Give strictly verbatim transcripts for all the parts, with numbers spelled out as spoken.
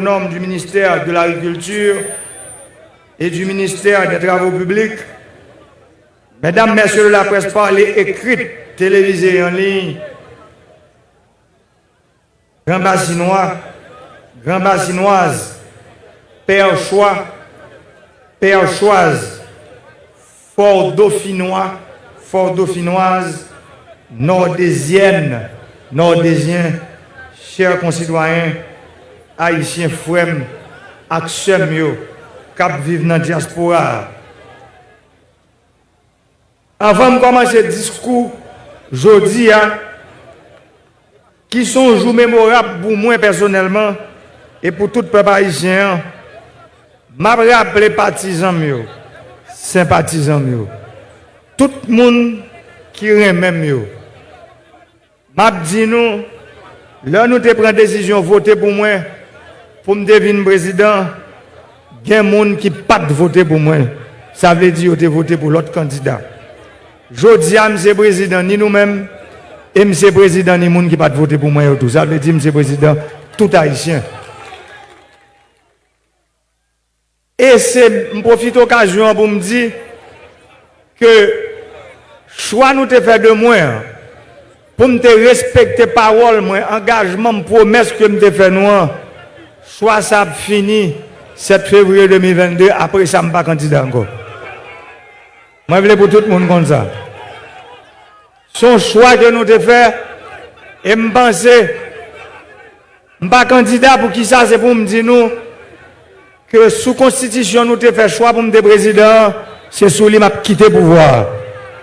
nom du ministère de l'Agriculture et du ministère des Travaux publics, mesdames, messieurs de la presse parlée, écrite, télévisée et en ligne, Grand Basinwa, Grand Basinwaz, Pèchwa, Pèchwaz, Fòdofinwa, Fòdofinwaz, Nòdezyèn, Nòdezyen, chè konsitwayen ayisyen, frè m ak sè m yo k ap viv nan dyaspora a. Anvan m kòmanse diskou jodi a, ki se yon jou memorab pou mwen pèsonèlman e pou tout pèp ayisyen an, m ap raple patizan m yo, senpatizan m yo, tout moun ki renmen m yo. M ap di nou, lè nou te pran desizyon vote pou mwen, pou m te vin prezidan, gen moun ki pa t vote pou mwen. Sa vle di yo te vote pou lòt kandida. Jodi a, m se prezidan ni nou menm, e m se prezidan ni moun ki pa t vote pou mwen yo tou. Sa vle di m se prezidan tout Ayisyen. E se, m pwofite okazyon an pou m di ke chwa nou te fè de mwen an, pou m te respekte pawòl mwen, angajman m, pwomès ke m te fè nou an, chwa sa ap fini sèt fevriye de mil vennde, apre sa m pa kandida ankò. Mwen vle pou tout moun konn sa. Se yon chwa ke nou te fè, e m panse, m pa kandida, poukisa, se pou m di nou ke sou konstitisyon nou te fè chwa pou m te prezidan an, se sou li m ap kite pouvwa a.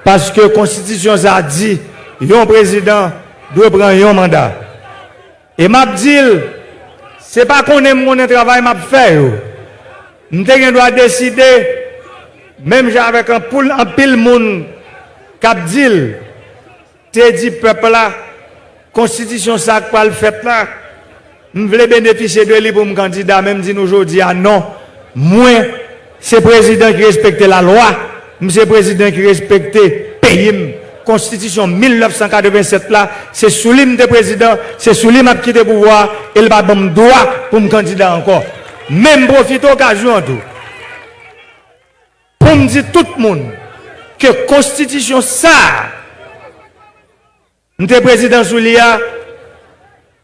Paske konstitisyon sa a di yon prezidan dwe pran yon manda. E m ap di l, se pa konnen m konnen travay m ap fè yo. M te gen dwa deside, menm jan avèk anpoul, anpil moun k ap di l, te di pèp la, konstitisyon sa k pral fèt la, m vle benefisye de li pou m kandida, men m di nou jodi a non. Mwen, se prezidan ki respekte lalwa, m se prezidan ki respekte peyi m. Konstitisyon mil nèf san katrevennsèt la, se sou li m te prezidan, se sou li m ap kite pouvwa a, e l pa ban m dwa pou m kandida ankò. Men m pwofite okazyon an tou pou m di tout moun ke konstitisyon sa a, m te prezidan sou li a,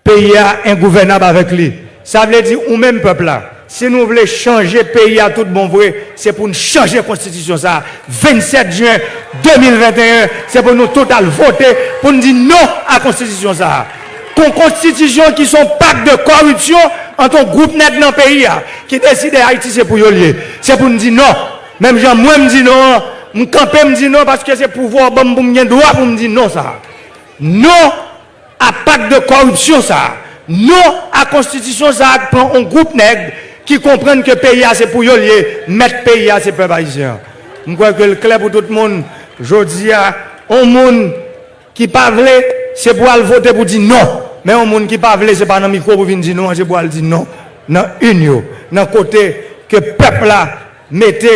peyi a engouvènab avèk li. Sa vle di ou menm pèp la, si nou vle chanje peyi a tout bon vre, se pou n chanje konstitisyon sa a. Vennsèt jen de mil venteyen, se pou nou tout al vote pou n di non a konstitisyon sa a. Kon konstitisyon ki se yon pak de kòripsyon ant yon gwoup nèg nan peyi a ki deside Ayiti se pou yo l ye. Se pou n di non. Menm jan mwen m di non an, m kanpe m di non paske se pouvwa w ban m pou m gen dwa pou m di non sa a. Non a pak de kòripsyon sa a. Non a konstitisyon sa a k pran yon gwoup nèg ki konprann ke peyi a se pou yo l ye, mèt peyi a se pèp ayisyen an. M kwè ke l klè pou tout moun, jodi a, yon moun ki pa vle, se pou al vote pou di non. Men yon moun ki pa vle, se pa nan mikwo pou vin di non an, se pou al di non nan urn yo, nan kote ke pèp la mete,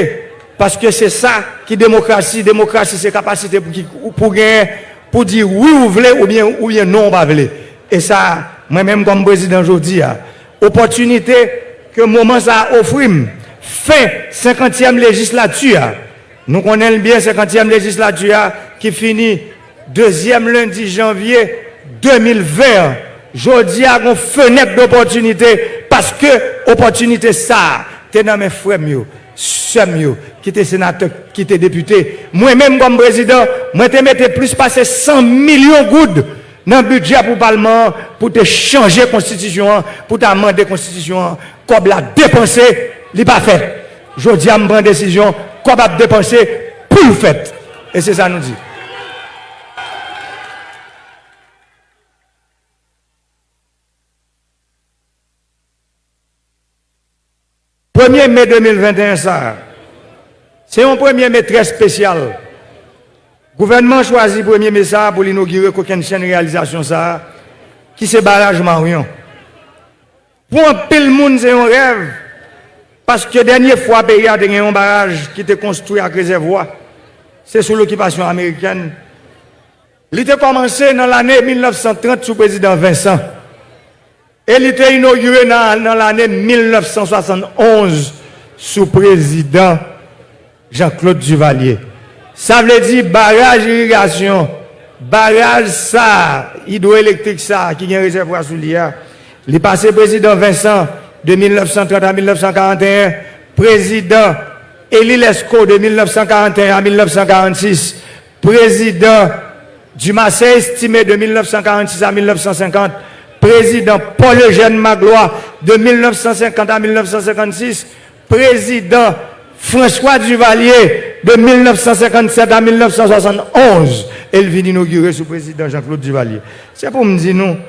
paske se sa ki demokrasi. Demokrasi se kapasite pou ki, pou genyen, pou di wi ou vle oubyen, oubyen non ou pa vle. E sa, mwen menm kòm prezidan jodi a, opòtinite ke moman sa a ofri m, fen senkantyèm lejislati a, nou konnen l byen, senkantyèm lejislati a ki fini dezyèm lendi janvye de mil ven an. Jodi a, gen yon fenèt dopòtinite paske opòtinite sa a te nan men frè m yo, sè m yo, ki te senatè, ki te depite. Mwen menm, kòm prezidan, mwen te mete plis pase san milyon goud nan bidjè pou palman an, pou te chanje konstitisyon an, pou te amande konstitisyon an. Kòb la depanse, li pa fèt. Jodi a, m pran desizyon, kòb ap depanse pou l fèt. E se sa nou di. Premye me de mil venteyen sa a, se yon premye me trè espesyal. Gouvènman an chwazi premye me sa a pou l inogire kokennchenn reyalizasyon sa a, ki se baraj Maryon. Pou anpil moun, se yon rèv, paske dènye fwa peyi a te gen yon baraj ki te konstwi ak rezèvwa, se sou lokipasyon amerikèn. Li te kòmanse nan lane mil nèf san trant sou prezidan Vincent. E li te inogire nan, nan lane mil nèf san swasann onz sou prezidan Jean-Claude Duvalier. Sa vle di baraj irigasyon, baraj sa, idwoelektrik sa ki gen rezèvwa sou li a, li pase prezidan Vincent de mil nèf san trant a mil nèf san karanteyen, prezidan Élie Lescot de mil nèf san karanteyen a mil nèf san karannsis, prezidan Dumarsais Estimé de mil nèf san karannsis a mil nèf san senkant, prezidan Paul Eugène Magloire de mil nèf san senkant a mil nèf san senkannsis, prezidan François Duvalier de mil nèf san senkannsèt a mil nèf san swasannonz, e l vin inogire sou prezidan Jean-Claude Duvalier. Se pou m di nou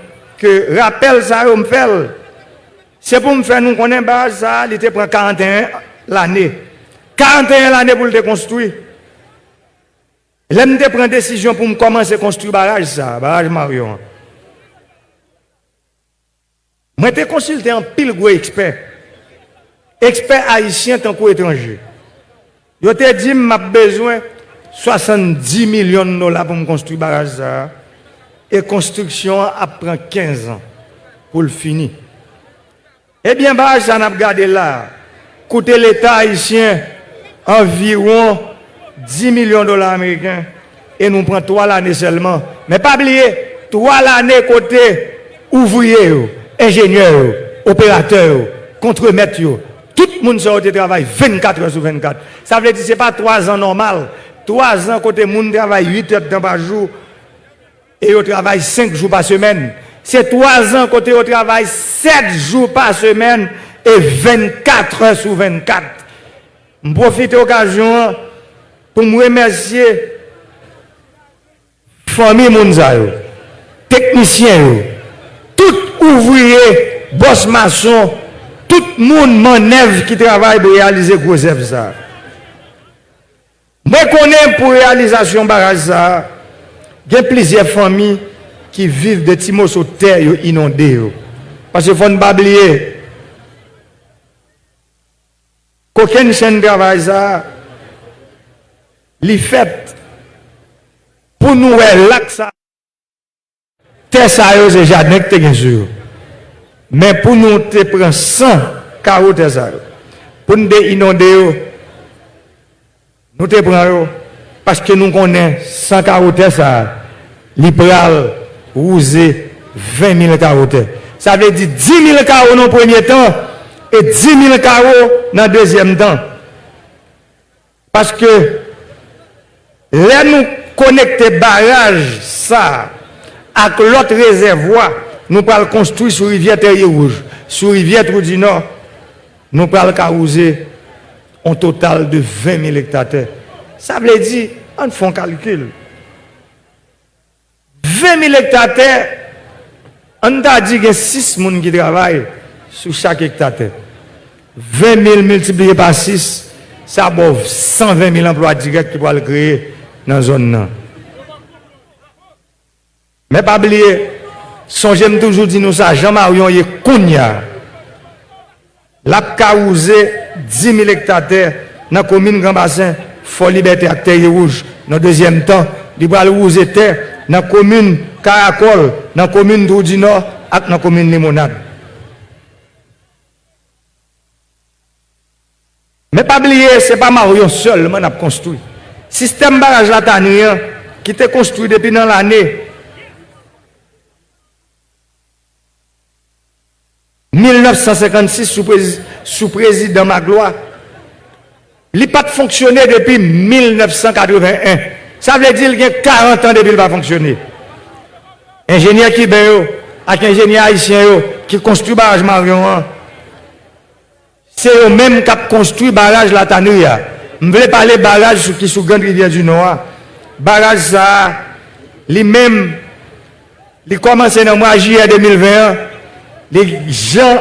ke rapèl sa yo m fè l, se pou m fè nou konnen baraj sa a, li te pran karanteyen lane. Karanteyen lane pou l te konstwi. Lè m te pran desizyon pou m kòmanse konstwi baraj sa a, baraj Marion an, mwen te konsilte anpil gwo ekspè. Ekspè ayisyen tankou etranje. Yo te di m m ap bezwen swasanndis milyon dola pou m konstwi baraj sa a, e konstriksyon an ap pran kenz an pou l fini. Ebyen, baraj sa n ap gade la a, koute Leta ayisyen anviwon dis milyon dola ameriken, e nou pran twa lane sèlman. Men pa bliye, twa lane kote ouvriye yo, enjenyè yo, operatè yo, kontremèt yo, tout moun sa yo te travay vennkat è sou vennkat. Sa vle di se pa twa zan nòmal, twa zan kote moun travay uit èdtan pa jou, e yo travay senk jou pa semèn. Se twa zan kote yo travay sèt jou pa semèn e vennkat è sou vennkat. M pwofite okazyon an pou m remèsye fanmi moun sa yo, teknisyen yo, tout ouvriye, bòs mason, tout moun mannèv ki travay pou reyalize gwo zèv sa a. Mwen konnen pou reyalizasyon baraj sa a, gen plizyè fanmi ki viv de ti moso tè yo inonde yo. Paske fò n pa bliye, kokenn chenn travay sa a, li fèt pou nou wè lak sa a. Tè sa yo se jaden k te gen sou yo. Men pou nou te pran san kawo tè sa yo, pou n te inonde yo, nou te pran yo, paske nou konnen san kawo tè sa a, li pral wouze ven mil kawo tè. Sa vle di dis mil kawo nan premye tan e dis mil kawo nan dezyèm tan. Paske lè nou konekte baraj sa a ak lòt rezèvwa nou pral konstwi sou rivyè Tèryewouj, sou rivyè Twou di Nò, nou pral ka wouze on total de ven mil ekta tè. Sa vle di, ann fè on kalkil. Ven mil ekta tè, ann ta di gen sis moun ki travay sou chak ekta tè. Ven mil miltipliye pa sis, sa ba w san ven mil anplwa dirèk ki pral kreye nan zòn nan. Men pa bliye, sonje m toujou di nou sa, jan Marion ye kounye a. L ap ka wouze dis mil ekta tè nan komin Granbasen, Fò Libète ak Tèryewouj. Nan dezyèm tan, li pral wouze tè nan komin Karakòl, nan komin Twou di Nò ak nan komin Limonad. Men pa bliye, se pa Marion sèlman n ap konstwi. Sistèm baraj Latani an, ki te konstwi depi nan lane mil nèf san senkannsis sou prezi-, sou prezidan Magloire, li pa t fonksyone depi mil nèf san katreven en. Sa vle di l gen karant an depi l pa fonksyone. Enjenyè kiben yo ak enjenyè ayisyen yo ki konstwi baraj Marion an, se yo menm k ap konstwi baraj Latani a. M vle pale baraj sou, ki sou Grand Rivière du Nord a. Baraj sa a, li menm, li kòmanse nan mwa jiyè de mil ven an. Li, jan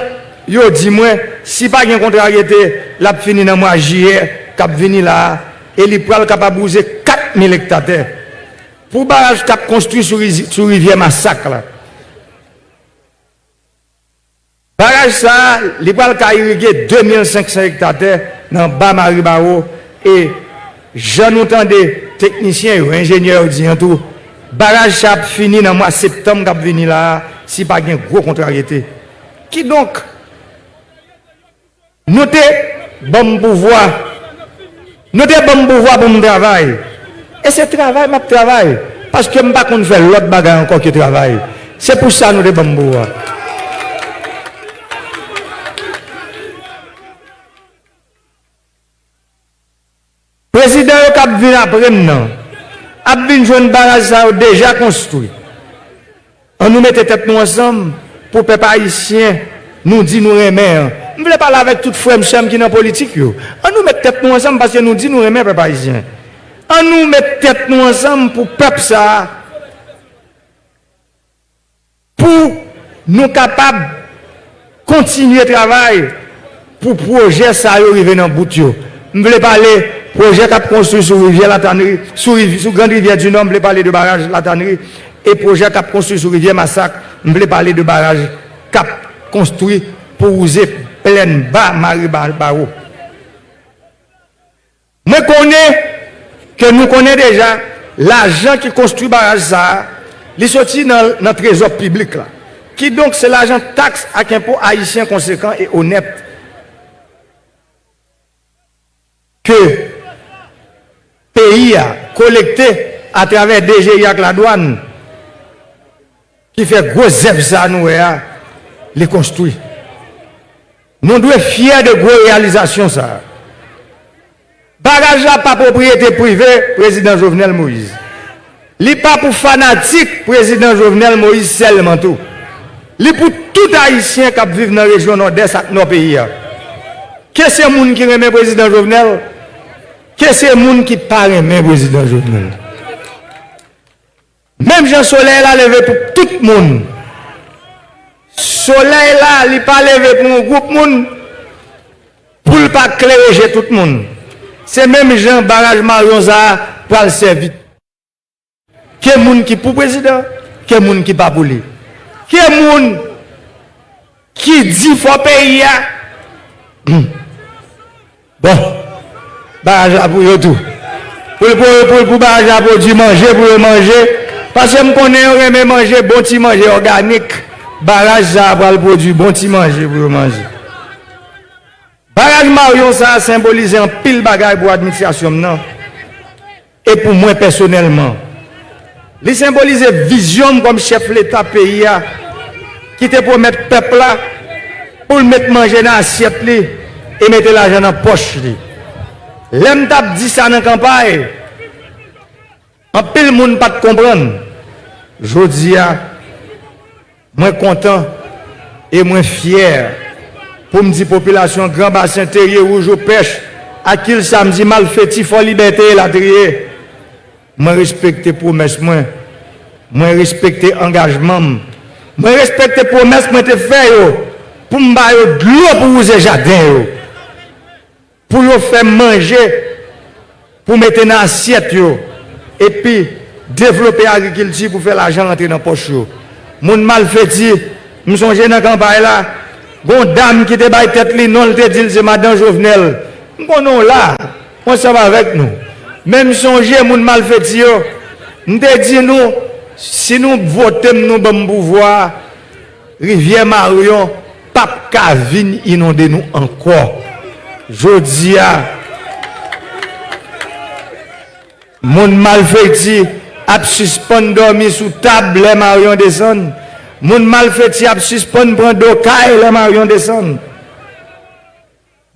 yo di mwen, si pa gen kontrarete, l ap fini nan mwa jiyè k ap vini la a. E li pral kapab wouze kat mil ekta tè. Pou baraj k ap konstwi sou rizi-, sou rivyè Masak la. Baraj sa a, li pral ka irige de mil senk san ekta tè nan Ba Maribawo, e jan nou tande teknisyen yo, enjenyè yo di an tou, baraj sa ap fini nan mwa septanm k ap vini la a, si pa gen gwo kontrarete. Kidonk, nou te ban m pouvwa. Nou te ban m pouvwa pou m travay. E se travay m ap travay. Paske m pa konn fè lòt bagay ankò ke travay. Se pou sa nou te ban m pouvwa. Prezidan yo k ap vin apre m nan ap vin jwenn baraj sa yo deja konstwi. Ann nou mete tèt nou ansanm pou pèp ayisyen nou di nou renmen an. M vle pale avèk tout frè m, sè m ki nan politik yo. Ann nou met tèt nou ansanm paske nou di nou renmen pèp ayisyen. Ann nou met tèt nou ansanm pou pèp sa a, pou nou kapab kontinye travay pou pwojè sa yo rive nan bout yo. M vle pale pwojè k ap konstwi sou rivyè Latannri, sou riv-, sou Grand Rivière du Nord, m vle pale de baraj Latannri, e pwojè k ap konstwi sou rivyè Masak, m vle pale de baraj k ap konstwi pou wouze plèn ba Mare Ba-, Bawo. Mwen konnen ke nou konnen deja lajan ki konstwi baraj sa a, li soti nan, nan trezò piblik la. Kidonk, se lajan taks ak enpo ayisyen konsekan e onèt ke peyi a kolekte atravè D G I ak ladwàn ki fè gwo zèv sa a nou wè a, li konstwi. Nou dwe fyè de gwo reyalizasyon sa a. Baraj la pa pwopriyete prive Prezidan Jovenel Moïse. Li pa pou fanatik Prezidan Jovenel Moïse sèlman tou. Li pou tout Ayisyen k ap viv nan rejyon Nòdès ak Nò peyi a. Ke se moun ki renmen Prezidan Jovenel, ke se moun ki pa renmen Prezidan Jovenel. Menm jan solèy la leve pou tout moun, solèy la, li pa leve pou yon gwoup moun, pou l pa klere je tout moun. Se menm jan baraj Maryon sa a pral sèvi. Ke moun ki pou prezidan, ke moun ki pa pou li. Ke moun ki di fò peyi a. Bon, baraj la pou yo tou. Pou, pou, pou, pou baraj la pwodui manje, pou yo manje. Paske m konnen yo renmen manje, bon ti manje òganik. Baraj sa a pral pwodui bon ti manje pou yo manje. Baraj Maryon sa a senbolize anpil bagay pou administrasyon m nan. E pou mwen pèsonèlman, li senbolize vizyon m kòm chèf Leta peyi a, ki te pwomèt pèp la pou l met manje nan asyèt li e mete lajan nan pòch li. Lè m t ap di sa nan kanpay, anpil moun pa t konprann. Jodi a, mwen kontan e mwen fyè pou m di popilasyon Gran Basen, Terye Wouj, Opèch, ak Kil Samdi, Malfeti, Fò Libète, elatriye, mwen respekte pwomès mwen, mwen respekte angajman m, mwen respekte pwomès mwen te fè yo pou m ba yo dlo pou wouze jaden yo, pou yo fè manje pou mete nan asyèt yo, epi devlope agrikilti pou fè lajan rantre nan pòch yo. Moun Malfeti, m sonje nan kanpay la, gon dam ki te bay tèt li non, l te di l se madan Jovenel. M konnen w la, ansanm avèk nou. Men m sonje moun Malfeti yo, m te di nou, si nou vote m, nou ban m pouvwa a, Rivyè Maryon p ap ka vin inonde nou ankò. Jodi a, moun Malfeti ap sispann dòmi sou tab lè Maryon desann. Moun Malfeti ap sispann pran do kay lè Maryon desann.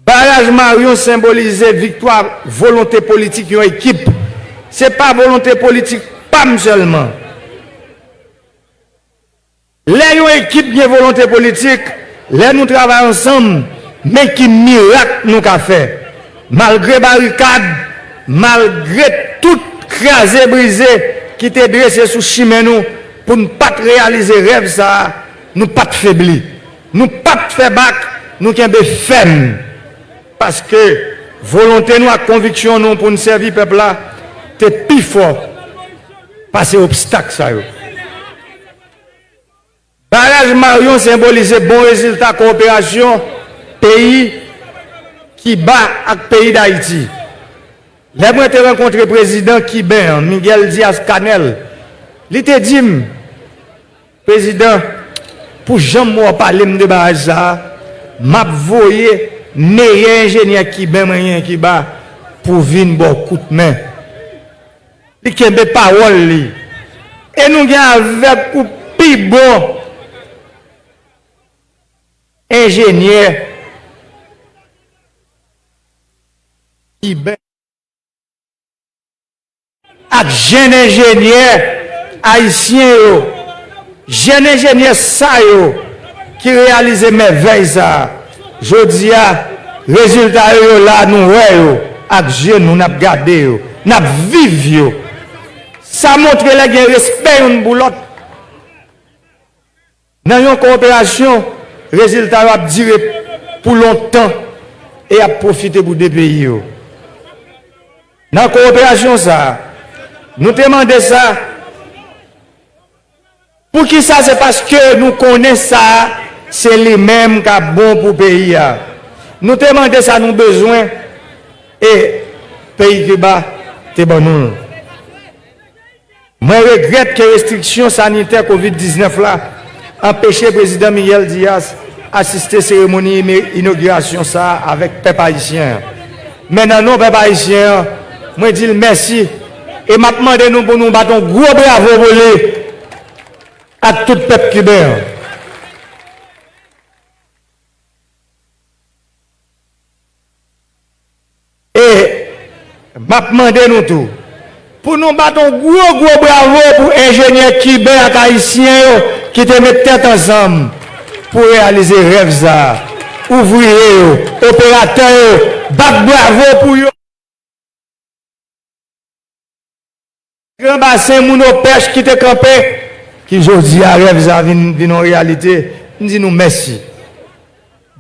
Baraj Maryon senbolize viktwa volonte politik yon ekip. Se pa volonte politik pa m sèlman. Lè yon ekip gen volonte politik, lè nou travay ansanm, men ki mirak nou ka fè. Malgre barikad, malgre tout kraze brize ki te drese sou chimen nou pou n pa t reyalize rèv sa a, nou pa t febli. Nou pa t fè bak, nou kenbe fèm. Paske volonte nou ak konviksyon nou pou n sèvi pèp la te pi fò pase obstak sa yo. Baraj Maryon senbolize bon rezilta kowoperasyon peyi Kiba ak peyi Dayiti. Lè mwen te rankontre prezidan kiben an, Miguel Diaz-Canel, li te di m, Prezidan, Pou jan m wè w pale m de baraj sa a, m ap voye meyè enjenyè kiben mwen gen Kiba pou vin ba w kout men. Li kenbe pawòl li. E nou gen avèk ou pi bon enjenyè kiben ak jèn enjenyè ayisyen yo, jèn enjenyè sa yo ki reyalize mèvèy sa a. Jodi a, rezilta yo, yo la, nou wè yo ak je nou, n ap gade yo, n ap viv yo. Sa montre lè gen respè youn pou lòt. Nan yon kowoperasyon, rezilta yo ap dire pou lontan e ap pwofite pou de peyi yo. Nan kowoperasyon sa a, nou te mande sa. Poukisa? Se paske nou konnen sa a, se li menm k ap bon pou peyi a. Nou te mande sa nou bezwen e peyi Kiba te ban nou l. Mwen regrèt ke restriksyon sanitè kovid diznèf la anpeche Prezidan Miguel Diaz asiste seremoni ime-, inogirasyon sa a avèk pèp ayisyen an. Men nan non pèp ayisyen an, mwen di l mèsi e m ap mande nou pou nou bat yon gwo bravo pou li ak tout pèp kiben an. E m ap mande nou tou pou nou bat yon gwo, gwo bravo pou enjenyè kiben ak ayisyen yo ki te met tèt ansanm pou reyalize rèv sa a. Ouvriye yo, operatè yo, bat bravo pou yo. Gran basen moun Opèch ki te kanpe, ki jodi a rèv sa vin, vin yon reyalite, m di nou mèsi.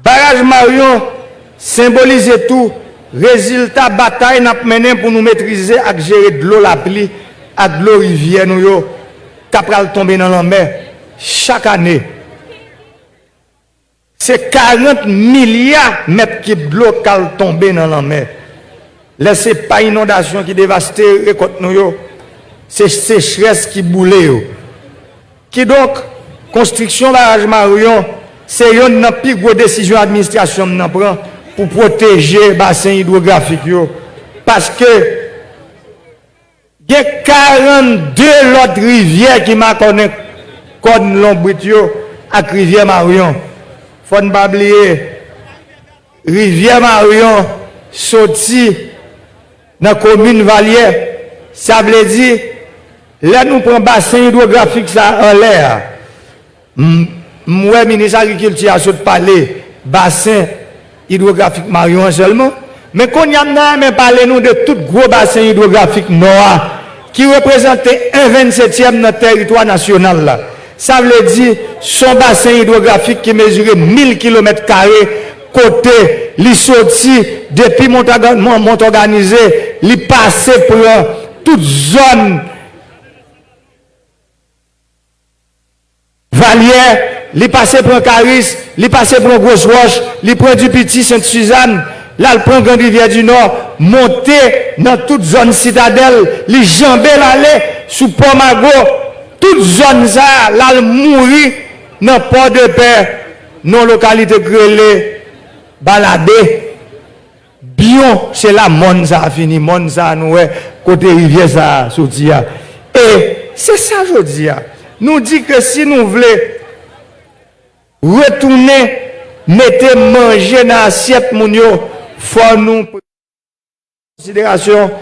Baraj Marion senbolize tou rezilta batay n ap mennen pou nou metrize ak jere dlo lapli ak dlo rivyè nou yo k ap pral tonbe nan lanmè chak ane. Se karant milya mèt kib dlo k al tonbe nan lanmè. Lè se pa inondasyon ki devaste rekòt nou yo, se sechrès ki boule yo. Kidonk, konstriksyon baraj Marion se yonn nan pi gwo desizyon administrasyon m nan pran pou pwoteje basen idwografik yo, paske gen karannde lòt rivyè ki makònen kòn lonbrit yo ak rivyè Marion. Fò n pa bliye, rivyè Marion soti nan komin Valyè. Sa vle di, lè nou pran basen idwografik sa a anlè a, m, m wè minis agrikilti a sot pale basen idwografik Marion an sèlman. Men kounye a m ta renmen pale nou de tout gwo basen idwografik Nò a ki reprezante en vennsetyèm nan tèritwa nasyonal la. Sa vle di, s on basen idwografik ki mezire mil kilomèt kare, kote li soti depi Mont-, Mont-, Mont Òganize, li pase pran tout zòn Valyè, li pase pran Karis, li pase pran Gwo Wòch, li pran Dipiti, Sent Sizàn, l al pran Grann Rivyè di Nò, monte nan tout zòn Sitadèl, li janbe l ale sou Pò Mago, tout zòn sa a, l al mouri nan Pòdepè, nan yon lokalite k rele Balade. Byon, se la mòn sa a fini, mòn sa a nou wè kote rivyè sa a soti a. E se sa jodi a. Nou di ke si nou vle retounen mete manje nan asyèt moun yo, fò nou pran konsiderasyon.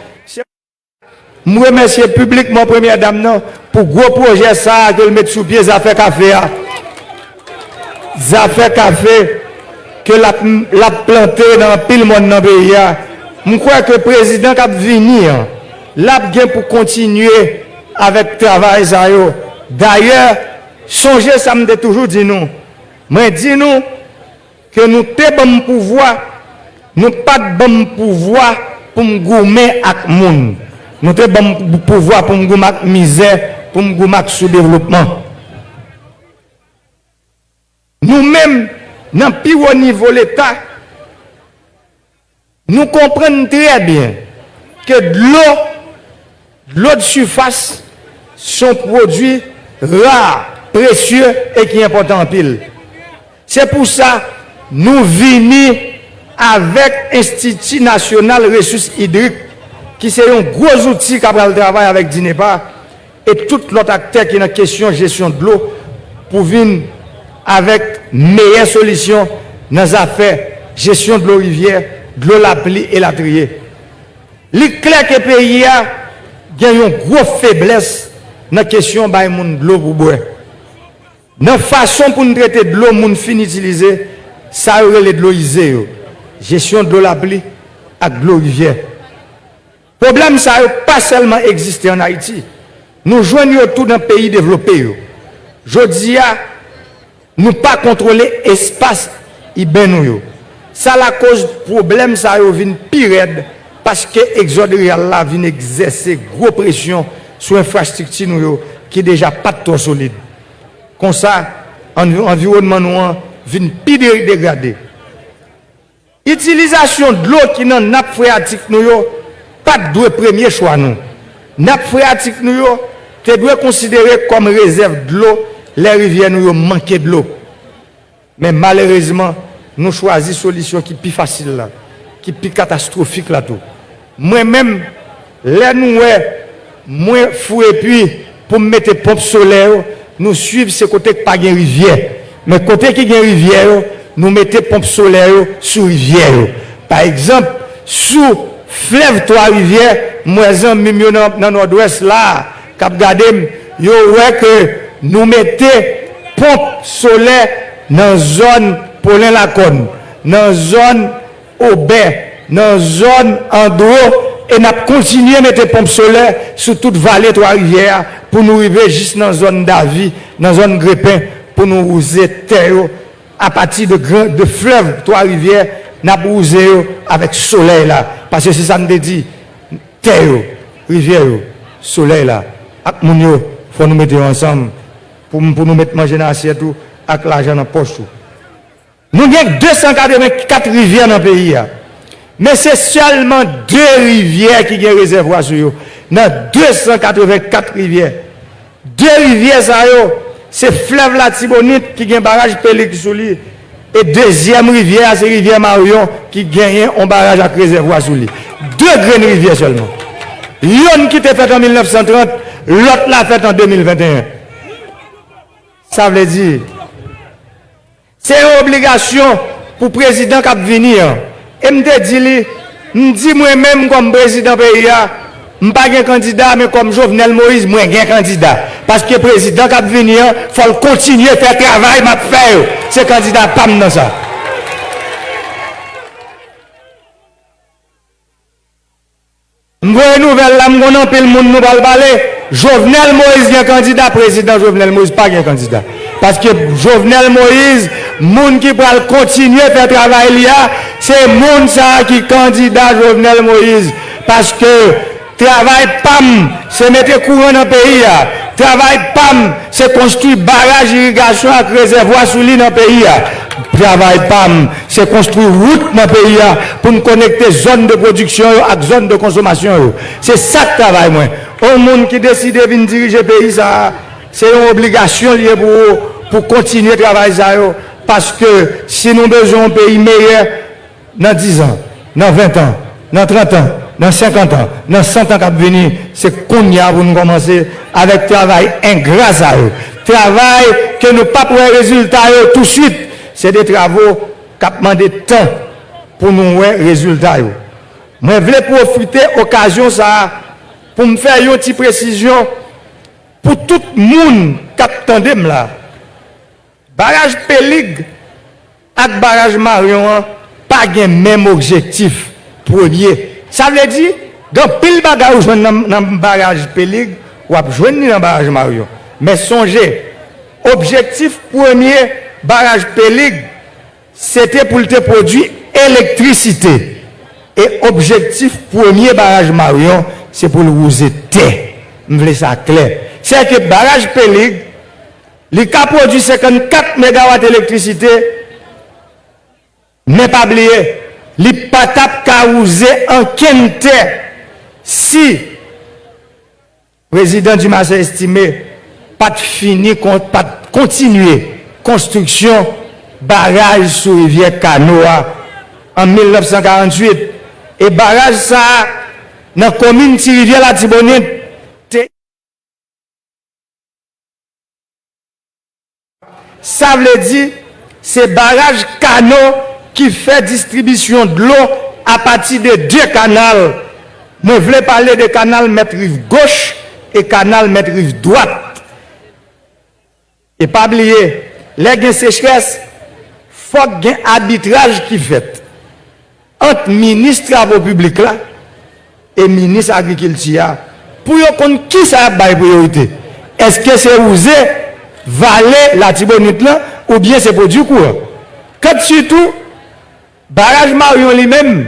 M remèsye piblikman premyè dam nan pou gwo pwojè sa a ke l met sou pye, zafè kafe a. Zafè kafe ke l ap, l ap plante nan anpil mòn nan peyi a. M kwè ke prezidan k ap vini an, l ap gen pou kontinye avèk travay sa yo. Dayè, sonje sa m te toujou di nou. Mwen di nou, ke nou te ban m pouvwa, nou pa t ban m pouvwa pou m goumen ak moun. Nou te ban m pouvwa pou m goumen ak mizè, pou m goumen ak soudevlopman. Nou menm, nan pi wo nivo Leta, nou konprann trè byen ke dlo, dlo de sifas, se yon pwodui ra. presye e ki enpòtan anpil. Se pou sa, nou vini avèk Enstiti Nasyonal Resous Idrik, ki se yon gwo zouti k ap pral travay avèk dinepa e tout lòt aktè ki nan kesyon jesyon dlo pou vin avèk meyè solisyon nan zafè jesyon dlo rivyè, dlo lapli elatriye. Li klè ke peyi a gen yon gwo feblès nan kesyon bay moun dlo pou bwè. Nan fason pou n trete dlo moun fin itilize, sa yo rele dlo ize yo, jesyon dlo lapli ak dlo rivyè. Pwoblèm sa yo pa sèlman egziste ann Ayiti. Nou jwenn yo tou nan peyi devlope yo. Jodi a, nou pa kontwole espas iben nou yo. Sa lakoz pwoblèm sa yo vin pi rèd paske egzòd riral la vin egzèse gwo presyon sou enfrastrikti nou yo ki deja pa t twò solid. Konsa, anvi- anviwònman nou an vin pi de- degrade. Itilizasyon dlo ki nan nap freyatik nou yo pa t dwe premye chwa nou. Nap freyatik nou yo te dwe konsidere kòm rezèv dlo lè rivyè nou yo manke dlo. Men malerezman, nou chwazi solisyon ki pi fasil la, ki pi katastwofik la tou. Mwen menm, lè nou wè mwen foure pwi pou m mete ponp solè yo, nou swiv se kote k pa gen rivyè. Men kote ki gen rivyè yo, nou mete ponp solè yo sou rivyè yo. Pa egzanp, sou flèv Twa Rivyè, m wè zanmi m yo nan, nan Nòdwès la a, k ap gade m, yo wè ke nou mete ponp solè nan zòn Polen Lakòn, nan zòn Obè, nan zòn Andro, e n ap kontinye mete ponp solè sou tout vale Twa Rivyè a pou nou rive jis nan zòn Davi, nan zòn Grepen, pou nou wouze tè yo apati de gran, de flèv Twa Rivyè, n ap wouze yo avèk solèy la. Paske se sa n te di, tè yo, rivyè yo, solèy la, ak moun yo, fò nou mete yo ansanm pou, pou nou met manje nan asyèt ou ak lajan nan pòch ou. Nou gen de san katrevenkat rivyè nan peyi a, men se sèlman de rivyè ki gen rezèvwa sou yo. Nan de san katrevenkat rivyè, de rivyè sa yo, se flèv Latibonit ki gen baraj Pelig sou li, e dezyèm rivyè a se rivyè Maryon ki genyen on baraj ak rezèvwa sou li. De grenn rivyè sèlman. Yonn ki te fèt an mil nèf san trant, lòt la fèt an de mil venteyen. Sa vle di, se yon obligasyon pou prezidan k ap vini an. E m te di li, m di mwen menm kòm prezidan peyi a, m pa gen kandida, men kòm Jovenel Moïse, mwen gen kandida. Paske prezidan k ap vini an, fò l kontinye fè travay m ap fè yo. Se kandida pa m nan sa. M voye nouvèl la, m konn anpil moun nou pral pale. Jovenel Moïse gen kandida, prezidan Jovenel Moïse pa gen kandida. Paske Jovenel Moïse, moun ki pral kontinye fè travay li a, se moun sa a ki kandida Jovenel Moïse. Paske travay pa m, se mete kouran nan peyi a. Travay pa m, se konstwi baraj irigasyon ak rezèvwa sou li nan peyi a. Travay pa m, se konstwi wout nan peyi a pou n konekte zòn de pwodiksyon yo ak zòn de konsomasyon yo. Se sa k travay mwen. On moun ki deside vin dirije peyi sa a, se yon obligasyon li ye pou ou pou kontinye travay sa yo. Paske si nou bezwen yon peyi meyè, nan diz an, nan ven an, nan trant an, nan senkant an, nan san an k ap vini, se kounye a pou nou kòmanse avèk travay engra sa yo. Travay ke nou p ap wè rezilta yo touswit. Se de travo k ap mande tan pou nou wè rezilta yo. Mwen vle pwofite okazyon sa a pou m fè yon ti presizyon pou tout moun k ap tande m la. Baraj Pelig ak baraj Maryon an pa gen menm objektif premye. Sa vle di, gen anpil bagay ou jwenn nan, nan baraj Pelig, w ap jwenn li nan baraj Maryon. Men sonje, objektif premye baraj Pelig, se te pou l te pwodui elektrisite. E objektif premye baraj Maryon, se pou l wouze tè. M vle sa klè. Sèke baraj Pelig, li ka pwodui senkannkat megawat elektrisite, men pa bliye, li pa t ap ka wouze ankenn tè si prezidan Dumarsais Estimé pa t fini kon, pa t kontinye konstriksyon baraj sou rivyè Kano a an mil nèf san karanntuit, e baraj sa a nan komin Ti Rivyè Latibonit te Sa vle di, se baraj Kano ki fè distribisyon dlo apati de de kanal. Mwen vle pale de kanal Mèt Riv Goch e kanal Mèt Riv Dwat. E pa bliye, lè gen sechrès, fòk gen abitraj ki fèt ant minis travo piblik la e minis agrikilti a pou yo konn kisa y ap bay priyorite. Èske se wouze vale Latibonit lan oubyen se pwodui kouran? Kant sitou, baraj Maryon li menm,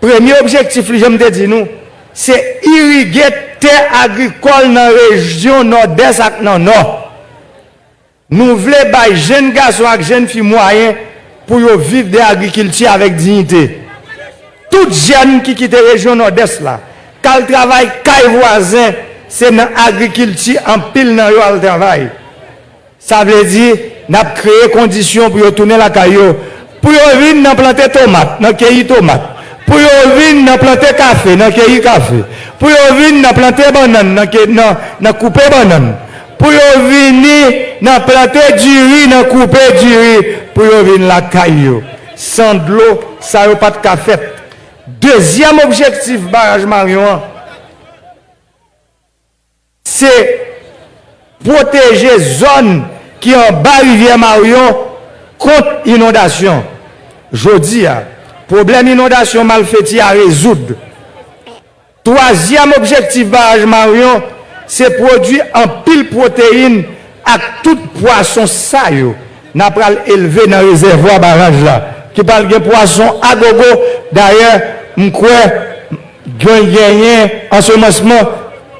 premye objektif li, jan m te di nou, se irige tè agrikòl nan rejyon Nòdès ak nan Nò. Nou vle bay jenn gason ak jenn fi mwayen pou yo viv de agrikilti avèk diyite. Tout jèn ki kite rejyon Nòdès la, k al travay kay vwazen, se nan agrikilti anpil nan yo al travay. Sa vle di, n ap kreye kondisyon pou yo tounen lakay yo, pou yo vin nan plante tomat, nan keyi tomat, pou yo vin nan plante kafe, nan keyi kafe, pou yo vin nan plante bannann, nan, ke, nan, nan koupe bannann, pou yo vini nan plante diri, nan koupe diri, pou yo vin lakay yo. San dlo, sa yo pa t ka fèt. Dezyèm objektif baraj Maryon an, se pwoteje zòn ki anba rivyè Maryon kont inondasyon. Jodi a, pwoblèm inondasyon Malfeti a rezoud. Twazyèm objektif baraj Maryon, se pwodui anpil pwoteyin ak tout pwason sa yo n a pral elve nan rezèvwa baraj la, ki pral gen pwason agogo. Dayè, m kwè gen, genyen ansemasman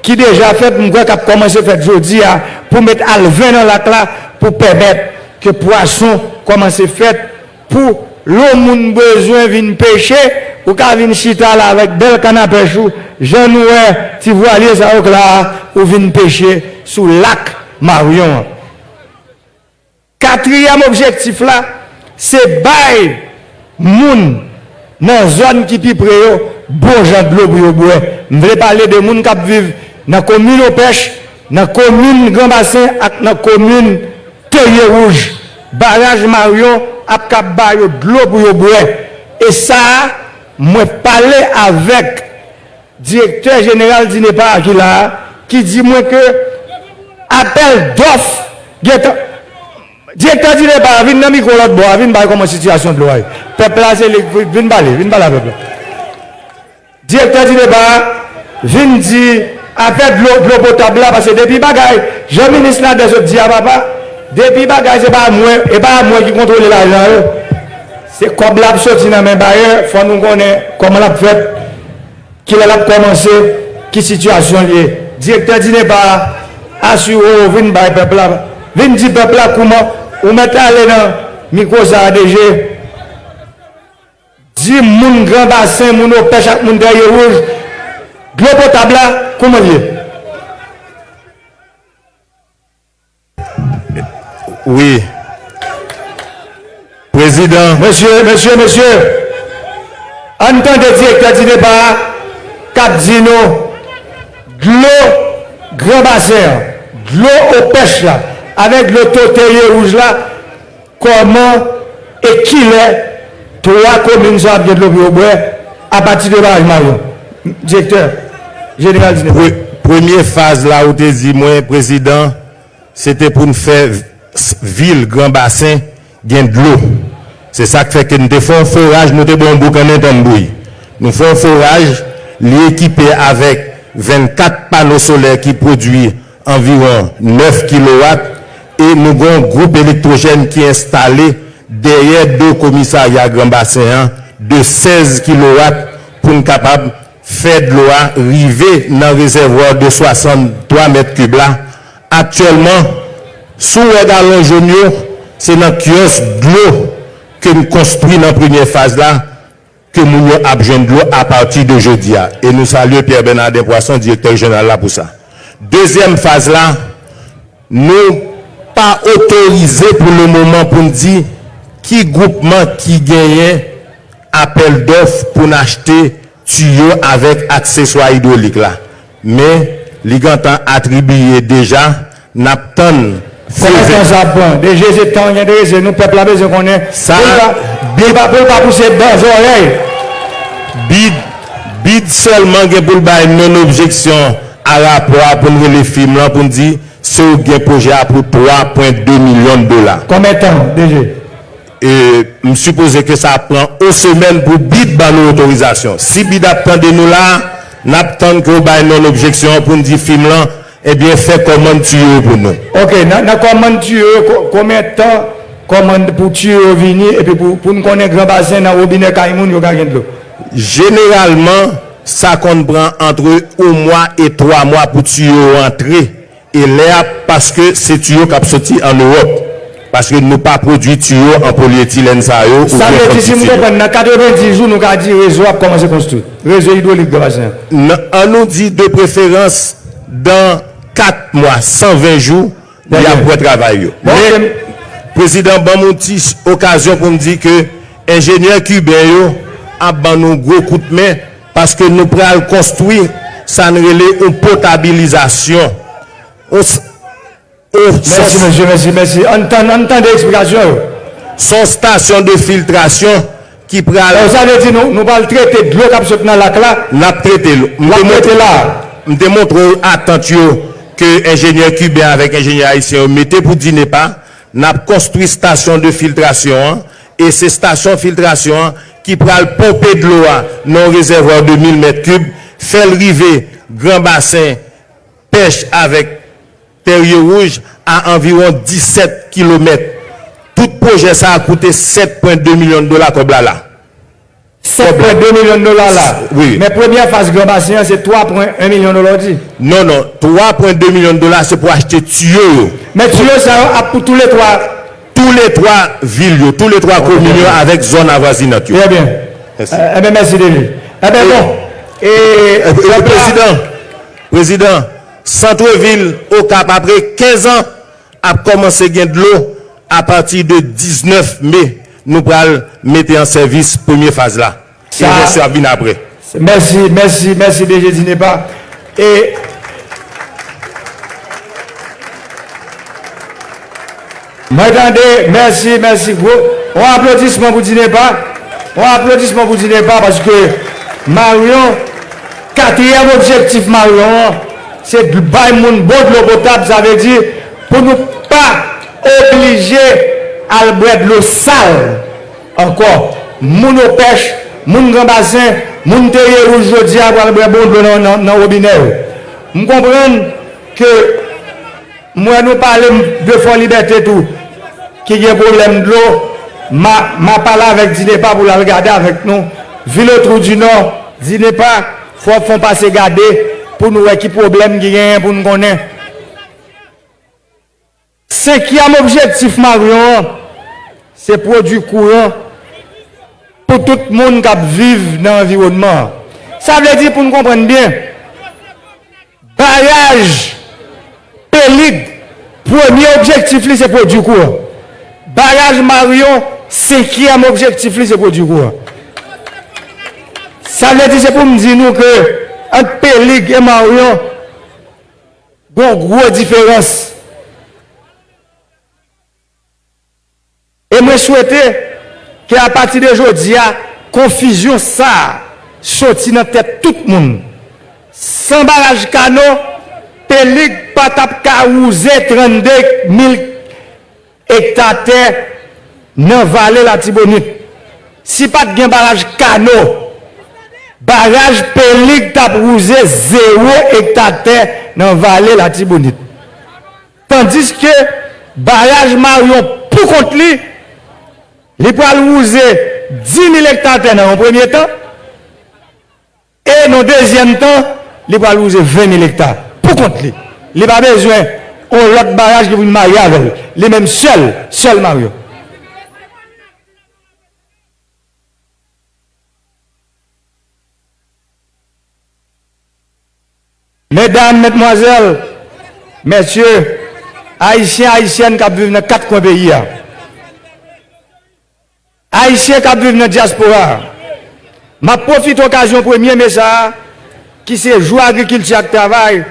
ki deja fèt, m kwè k ap kòmanse fèt jodi a, pou met alven nan lak la, pou pèmèt ke pwason kòmanse fèt, pou lè yon moun bezwen vin peche, ou ka vin chita la avèk bèl kannapèch ou, jan nou wè ti vwalye sa yo k la a, ou vin peche sou lak Maryon an. Katriyèm objektif la, se bay moun nan zòn ki pi pre yo bon jan dlo pou yo bwè. M vle pale de moun k ap viv nan komin Opèch, nan komin Granbasen ak nan komin Terye Wouj. Baraj Maryon ap kab ba yo dlo pou yo bwè. E sa a, mwen pale avèk direktè jeneral DINEPA a ki la a, ki di mwen ke apèl dòf gentan. Direktè DINEPA a, vin nan mikwo lòt bò a, vin bay kòman sitiyasyon dlo a ye. Pèp la, se li, vin pale, vin pale a pèp la. Direktè DINEPA a, vin di afè dlo, dlo potab la, paske depi bagay, jan minis Nader sot di a, papa, depi bagay, se pa mwen, e pa mwen ki kontwole lajan yo. Se kòb la ap soti nan men bayè, fò nou konnen kòman l ap fèt. Kilè l ap kòmanse? Ki sitiyasyon l ye? Direktè DINEPA a, asire w vin bay pèp la, vin di pèp la kouman ou mèt ale nan mikwo sa a, DG. Di moun Granbasen, moun Opèch ak moun Tèryewouj, dlo potab la, kouman l ye? Wi. Prezidan. Mesye, mesye, mesye. Ann tande direktè DINEPA a k ap di nou dlo Granbasen an, dlo Opèch la, avèk dlo Tèryewouj la, kòman e kilè twa komin sa yo ap gen dlo pou yo bwè apati de baraj Maryon? Direktè jeneral DINEPA. Pre-, premye faz la ou te di mwen, prezidan, se te pou n fè s-, vil Granbasen gen dlo. Se sa k fè ke n te fè yon foraj, nou te ba yon boukannen tanbouy. Nou fè yon foraj, li ekipe avèk vennkat pano solè ki pwodui anviwon nèf kilowat, e nou gen yon gwoup elektwojèn ki enstale dèyè do komisarya Granbasen an de sèz kilowat pou n kapab fè dlo a rive nan rezèvwa de swasanntwa mèt kib la. Aktyèlman, si w wè galon jòn yo, se nan kyòs dlo ke n konstwi nan premyè faz la, ke moun yo ap jwenn dlo apati de jodi a. E nou salye Pierre Bernardin Poisson, direktè rejyonal la, pou sa. Dezyèm faz la, nou pa otorize pou le moman pou n di ki gwoupman ki genyen apèl dòf pou n achte tiyo avèk akseswa idwolik la. Men, li gentan atribiye deja, n ap tann feu vè. Konbyen tan sa ap pran? DG, se tan ki enterese nou, pèp la bezwen konnen. Sa, pou l pa, pou l pa, pou l pa pouse dan zòrèy. Bid, bid sèlman gen pou l bay non objeksyon a rapò a pou n rele fim lan pou n di se ou k gen pwojè a pou twa pwen de milyon dola. Konbyen tan, DG? E, m sipoze ke sa ap pran yon semèn pou bid ban nou otorizasyon. Si bid ap tande nou la, n ap tann ke w bay non objeksyon an pou n di fim lan, ebyen, fè kòmann tiyo yo pou nou. Ok, nan, nan kòmann tiyo yo, ko-, konbyen tan kòmann pou tiyo yo vini, epi pou, pou n konnen Gran Basen nan wobinè kay moun yo ka gen dlo? Jeneralman, sa konn pran antre yon mwa e twa mwa pou tiyo yo antre. E lè a, paske se tiyo k ap soti ann Ewòp. Paske nou pa pwodui tiyo an polyetilèn sa yo. Sa oubyen vle di, si m konprann, nan katrevendiz jou, nou ka di rezo ap kòmanse konstwi. Rezo idwolik Gran Basen an. Nan, an nou di de preferans, dan kat mwa, san ven jou, y ap wè travay yo. Men, prezidan, ban m yon ti okazyon pou m di ke enjenyè kiben yo ap ban nou gwo kout men, paske nou pral konstwi sa n rele yon potabilizasyon. Yon s-, yon s-, mèsi, mesye, mèsi, mèsi. Ann tann, ann tande eksplikasyon yo. Se yon stasyon de filtrasyon ki pral... Donk, sa vle di nou, nou pral trete dlo k ap sot nan lak la? N ap trete l. M te montre, m te montre w atant yo ke enjenyè kiben avèk enjenyè ayisyen yo mete pou DINEPA. N ap konstwi stasyon de filtrasyon an, e se stasyon filtrasyon an ki pral ponpe dlo a nan yon rezèvwa de mil mèt kib, fè l rive Gran Basen, Pèch avèk Tèrye Wouj a anviwon disèt kilomèt. Tout pwojè sa a koute sèt pwen de milyon dola kòb la la. Sèt pwen de milyon dola la. Wi. Men premyè faz Gran Basen an se twa pwen en milyon dola w di? Non, non, twa pwen de milyon dola se pou achte tiyo yo. Men tiyo sa yo ap pou tou le twa? Tou le twa vil yo, tou le twa komin yo avèk zòn avwazinant yo. Trè byen. Mèsi. Eh, eh ben, mèsi, Denis. Eh ben, bon. E, e, e, pèp la... Prezidan, Prezidan, santrevil Okap, apre kenz an, ap kòmanse gen dlo apati de diznèf me, nou pral mete an sèvis premye faz la. E rès yo ap vin apre. Mèsi, mèsi, mèsi, DG DINEPA. E mwen tande, mèsi, mèsi, gwo. Yon aplodisman pou DINEPA. Yon aplodisman pou DINEPA paske Marion, katriyèm objektif Marion an, se bay moun bon dlo potab, sa vle di pou nou pa oblije al bwè dlo sal ankò. Moun Opèch, moun Gran Basen, moun Tèrye Wouj jodi a pral bwè bon dlo nan, nan, nan wobinè yo. M konprann ke m wè nou pale de Fò Libète tou, ki gen pwoblèm dlo. M a, m a pale avèk DINEPA pou l al gade avèk nou. Vilotwou di Nò, DINEPA, fò w fè yon pase gade pou nou wè ki pwoblèm ki genyen pou n konnen. Senkyèm objektif Marion an, se pwodui kouran pou tout moun k ap viv nan anviwònman an. Sa vle di, pou n konprann byen, baraj Pelig, premye objektif li se pwodui kouran. Baraj Marion, senkyèm objektif li se pwodui kouran. Sa vle di, se pou m di nou ke ant Pelig e Marion, gon gwo diferans. E mwen swete ke apati de jodi a, konfizyon sa a soti nan tèt tout moun. San baraj Kano, Pelig pa t ap ka wouze trannde mil ekta tè nan vale Latibonit. Si pa t gen baraj Kano, baraj Pelig t ap wouze zewo ekta tè nan vale Latibonit. Tandiske baraj Marion pou kont li, li pral wouze dis mil ekta tè nan yon premye tan, e nan dezyèm tan, li pral wouze ven mil ekta pou kont li. Li pa bezwen yon lòt baraj ki vin marye avè l. Li menm sèl, sèl Marion. Medam, medmwazèl, mesye, Ayisyen, Ayisyèn k ap viv nan kat kwen peyi a. Ayisyen k ap viv nan dyaspora a. M ap pwofite okazyon premye me sa a, ki se jou agrikilti ak travay,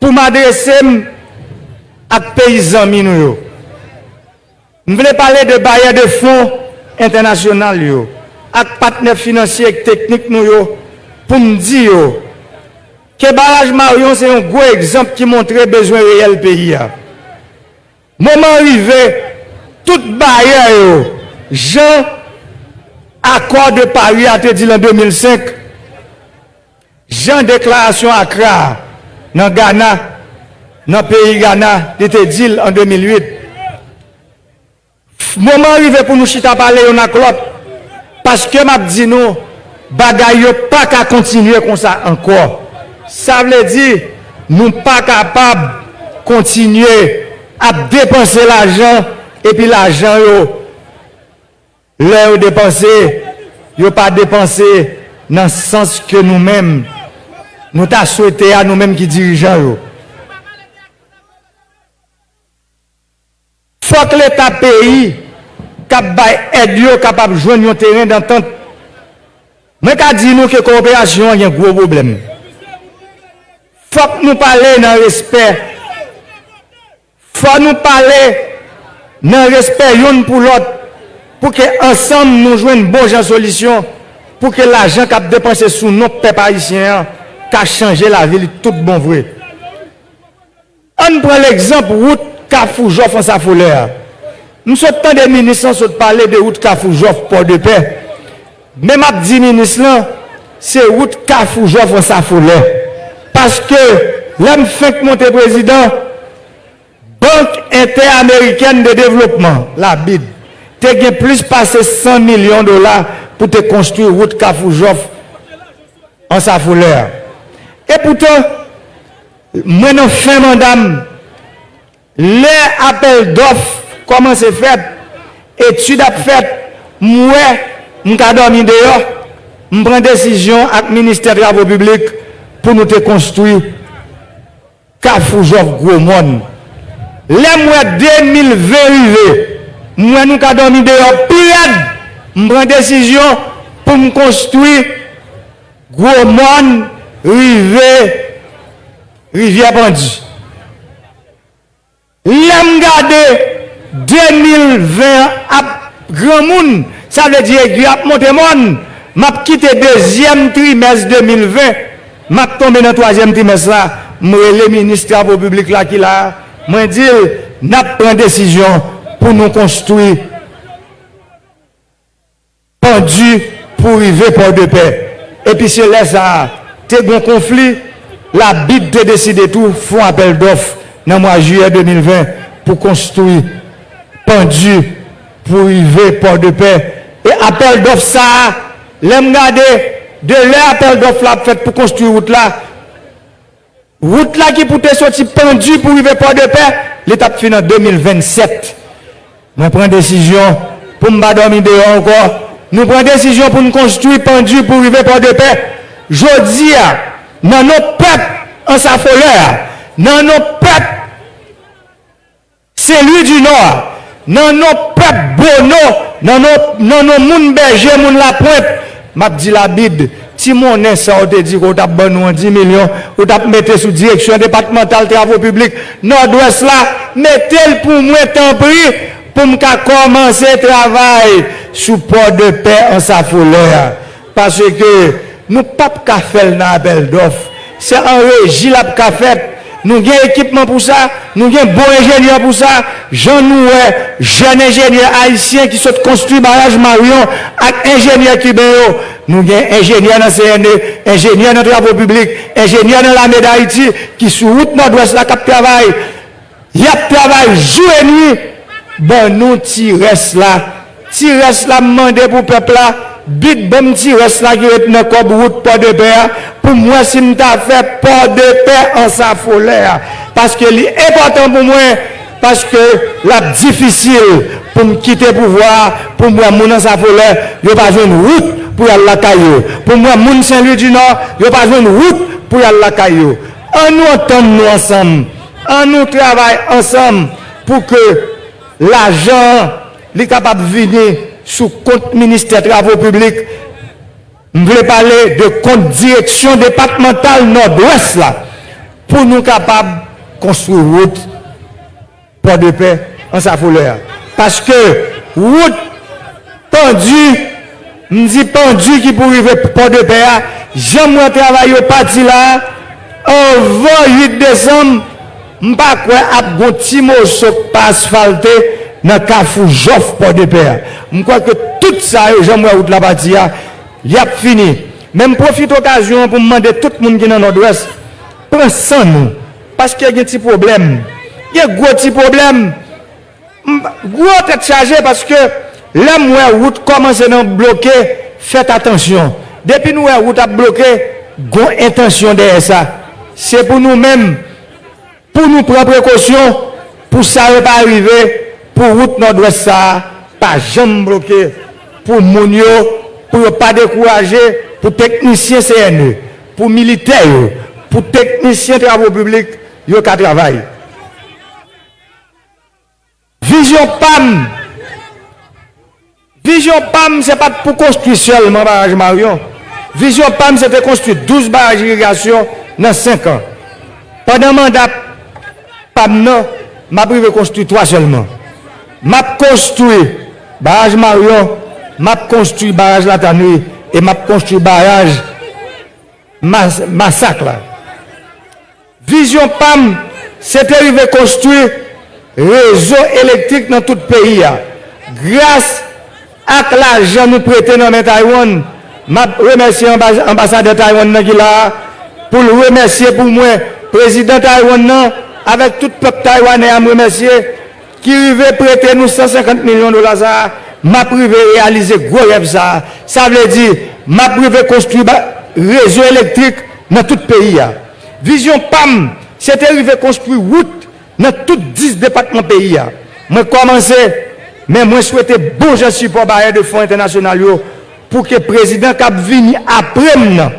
pou m adrese m ak peyi zanmi nou yo. M vle pale de bayè de fon entènasyonal yo ak patnè finansye ek teknik nou yo pou m di yo ke baraj Marion se yon gwo egzanp ki montre bezwen reyèl peyi a. Moman rive, tout bayè yo, jan Akò de Pari a te di l an de mil senk, jan deklarasyon Akra a nan Gana, nan peyi Gana, li te di l an de mil uit. Moman rive pou nou chita pale youn ak lòt, paske m ap di nou, bagay yo pa ka kontinye konsa ankò. Sa vle di, nou pa kapab kontinye ap depanse lajan, epi lajan yo, lè yo depanse, yo pa depanse nan sans ke nou menm, nou ta swete a, nou menm ki dirijan yo. Fòk Leta peyi k ap bay èd yo kapab jwenn yon teren dantant. Mwen ka di nou ke kowoperasyon an gen gwo pwoblèm. Fòk nou pale nan respè. Fò nou pale nan respè youn pou lòt, pou ke ansanm nou jwenn bon jan solisyon, pou ke lajan k ap depanse sou non pèp ayisyen an ka chanje lavi li tout bon vre. Ann pran legzanp wout Kafou Jòf Ansafolè a. M sot tande minis lan sot pale de wout Kafou Jòf Pòdepè. Men m ap di minis lan, se wout Kafou Jòf Ansafolè. Paske lè m fenk monte prezidan, Bank Entèamerikèn de Devlopman, la bid, te gen plis pase san milyon dola pou te konstwi wout Kafou Jòf Ansafolè a. Epoutan, mwen nan fen manda m, lè apèl dòf kòmanse fèt, etid ap fèt, m wè m ka dòmi deyò, m pran desizyon ak ministè travo piblik pou nou te konstwi Kafou Jòf Gwo Mòn. Lè m wè de mil ven rive, m wè nou ka dòmi deyò pi rèd, m pran desizyon pou m konstwi Gwo Mòn rive Rivyè Pandi. Lè m gade de mil ven an ap granmoun, sa vle di egri ap monte mòn, m ap kite dezyèm trimès de mil ven, m ap tonbe nan twazyèm trimès la, m rele minis travo piblik la ki la a, mwen di l, n ap pran desizyon pou nou konstwi Pandi pou rive Pòdepè. Epi se lè sa a, te gen yon konfli, la bid te deside tou fè yon apèl dòf nan mwa jiyè de mil ven pou konstwi Pandi pou rive Pòdepè. E apèl dòf sa a, lè m gade, de lè apèl dòf la ap fèt pou konstwi wout la, wout la ki pou te soti Pandi pou rive Pòdepè, li t ap fin an de mil vennsèt. Mwen pran desizyon pou m pa dòmi deyò ankò. Nou pran desizyon pou n konstwi Pandi pou rive Pòdepè. Jodi a, nan non pèp Ansafolè a, nan non pèp Sen Lwi di Nò a, nan non pèp Bono, nan non, nan non moun Bèje, moun Lapwent, m ap di Labib, ti monnen sa w te di ke w t ap ban nou an, dis milyon, ou t ap mete sou direksyon depatmantal travo piblik Nòdwès la, mete l pou mwen, tanpri, pou m ka kòmanse travay sou Pòdepè Ansafolè a. Paske nou p ap ka fè l nan apèl dòf. Se an reji l ap ka fèt. Nou gen ekipman pou sa, nou gen bon enjenyè pou sa. Jan nou wè jèn enjenyè ayisyen ki sot konstwi baraj Marion ak enjenyè kiben yo, nou gen enjenyè nan C N E, enjenyè nan travo piblik, enjenyè nan Lame Dayiti ki sou wout Nòdwès la k ap travay. Y ap travay jou e nwi. Ban nou ti rès la. Ti rès la, m mande pou pèp la, bit ban m ti rès la ki ret nan kòb wout Pòdepè a, pou m wè si m ta fè Pòdepè Ansafolè a. Paske li enpòtan pou mwen, paske l ap difisil pou m kite pouvwa a, pou m wè moun Ansafolè, yo pa jwenn wout pou y al lakay yo. Pou m wè moun Sen Lwi di Nò, yo pa jwenn wout pou y al lakay yo. An nou antann nou ansanm. An nou travay ansanm pou ke lajan an li kapab vini sou kont ministè travo piblik. M vle pale de kont direksyon depatmantal Nòdwès la pou nou kapab konstwi wout Pòdepè, Anse à Fleurs a. Paske wout Pandi, m di Pandi ki pou rive Pòdepè a, jan m wè travay yo pati la a, anvan uit desanm, m pa kwè ap gon ti moso k pa asfalte nan Kafou Jòf Pòdepè a. M kwè ke tout sa yo, jan m wè wout la pati a, y ap fini. Men m pwofite okazyon an pou m mande tout moun ki nan Nòdwès, pran san nou, paske gen ti pwoblèm. Gen gwo ti pwoblèm. M, gwo tèt chaje paske lè m wè wout kòmanse nan bloke, fèt atansyon. Depi nou wè wout ap bloke, gon entansyon dèyè sa. Se pou nou menm, pou nou pran prekosyon, pou sa yo pa rive, pou wout Nòdwès sa a pa janm bloke, pou moun yo, pou yo pa dekouraje, pou teknisyen C N E, pou militè yo, pou teknisyen travo piblik, yo ka travay. Vizyon pa m, vizyon pa m, se pa t pou konstwi sèlman baraj Marion. Vizyon pa m, se te konstwi douz baraj irigasyon nan senk an. Pandan manda pa m nan, m ap rive konstwi twa sèlman. M ap konstwi baraj Marion, m ap konstwi baraj Latanri e m ap konstwi baraj Mas-, Masak la. Vizyon pa m, se te rive konstwi rezo elektrik nan tout peyi a. Gras ak lajan nou prete nan men Taiwan, m ap remèsye anba-, anbasadè Taiwan nan ki la a, pou l remèsye pou mwen prezidan Taiwan nan, avèk tout pèp taywanè a, m remèsye, ki rive prete nou san senkant milyon dola sa a, m ap rive reyalize gwo rèv sa a. Sa vle di, m ap rive konstwi ba-, rezo elektrik nan tout peyi a. Vizyon pa m, se te rive konstwi wout nan tout dis depatman peyi a. Mwen kòmanse, men mwen swete bon jan sipò bayè de fon entènasyonal yo pou ke prezidan k ap vini apre m nan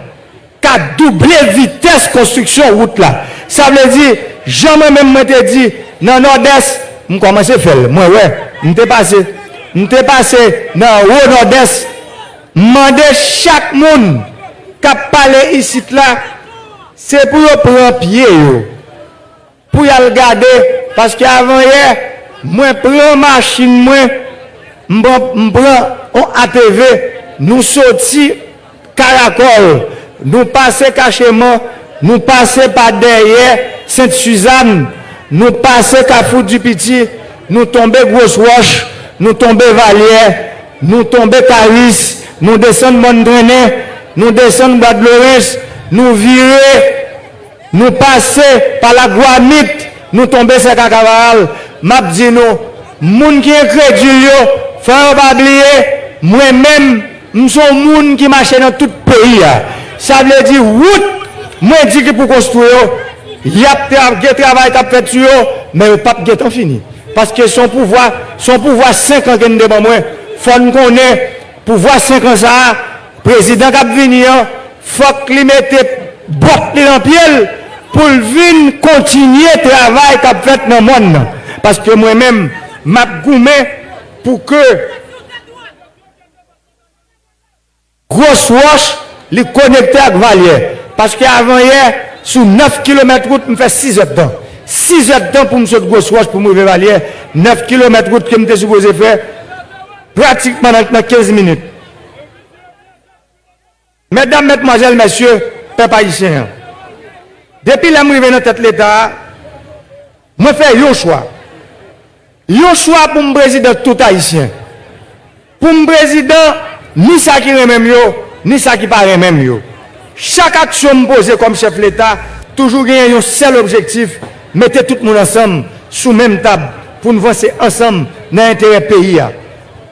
ka double vitès konstriksyon wout la. Sa vle di, jan mwen menm mwen te di nan Nòdès, m kòmanse fè l, mwen wè, m te pase, m te pase nan wo Nòdès, m mande chak moun k ap pale isit la, se pou yo pran pye yo, pou y al gade, paske avanyè, mwen pran machin mwen, m pran, m pran on A T V, nou soti Karakòl, nou pase Kacheman, nou pase pa dèyè Sent Sizann, nou pase Kafou Dipiti, nou tonbe Gwos Wòch, nou tonbe Valyè, nou tonbe Karis, nou desann Mòn Trennen, nou desann Bwa Dlorens, nou vire, nou pase pa Lagwamit, nou tonbe Sèka Kavaral. M ap di nou, moun ki enkredil yo, fò yo pa bliye, mwen menm, m se yon moun ki mache nan tout peyi a. Sa vle di, wout, mwen di ki pou konstwi yo, y ap tra-, gen travay k ap fèt sou yo, men yo p ap gentan fini. Paske se yon pouvwa, se yon pouvwa senk an ke n te ban mwen. Fò n konnen, pouvwa senk an sa a, prezidan k ap vini an, fòk li mete bòt li nan pye l pou l vin kontinye travay k ap fèt nan mòn nan. Paske mwen menm, m ap goumen pou ke Gwos Wòch, li konekte ak Valyè. Paske avanyè, sou nèf kilomèt wout, m fè sis èdtan. Sis èdtan pou m sot Gwos Wòch pou m rive Valyè. Nèf kilomèt wout ke m te sipoze fè pratikman nan, nan kenz minit. Medam, medmwazèl, mesye, pèp ayisyen an. Depi lè m rive nan tèt Leta a, mwen fè yon chwa. Yon chwa pou m prezidan tout Ayisyen. Pou m prezidan ni sa ki renmen m yo, ni sa ki pa renmen m yo. Chak aksyon m poze kòm chèf Leta, toujou genyen yon sèl objektif, mete tout moun ansanm sou menm tab pou n vanse ansanm nan enterè peyi a.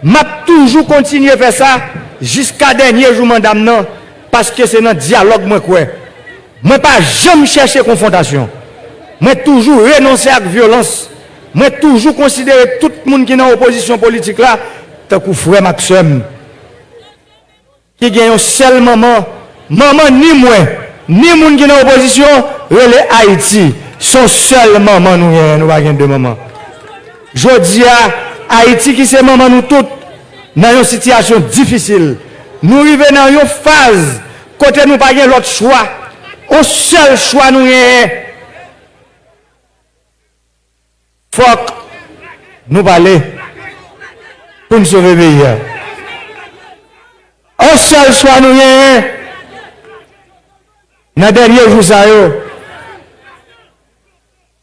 M ap toujou kontinye fè sa jiska dènye jou manda m nan, paske se nan dyalòg mwen kwè. Mwen pa janm chèche konfwontasyon. Mwen toujou renonse ak vyolans. Mwen toujou konsidere tout moun ki nan opozisyon politik la tankou frè m ak sè m. Ki gen yon sèl manman, manman ni mwen, ni moun ki nan opozisyon, rele Ayiti. Se yon sèl manman nou genyen, nou pa gen de manman. Jodi a, Ayiti ki se manman nou tout, nan yon sitiyasyon difisil. Nou rive nan yon faz kote nou pa gen lòt chwa. Yon sèl chwa nou genyen. Fòk nou pale pou n sove peyi a. On sèl chwa nou genyen nan dènye jou sa yo,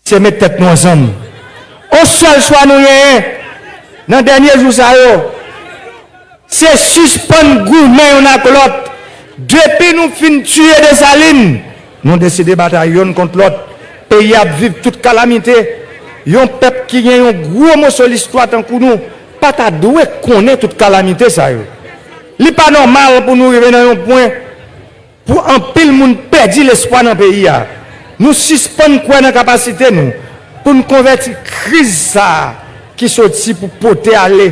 se met tèt nou ansanm. On sèl chwa nou genyen nan dènye jou sa yo, se sispann goumen youn ak lòt. Depi nou fin tiye Desalin, nou deside batay yonn kont lòt. Peyi a ap viv tout kalamite. Yon pèp ki gen yon gwo moso listwa tankou nou pa ta dwe konnen tout kalamite sa yo. Li pa nòmal pou nou rive nan yon pwen pou anpil moun pèdi lespwa nan peyi a. Nou sispann kwè nan kapasite nou pou n konvèti kriz sa a ki soti pou pote ale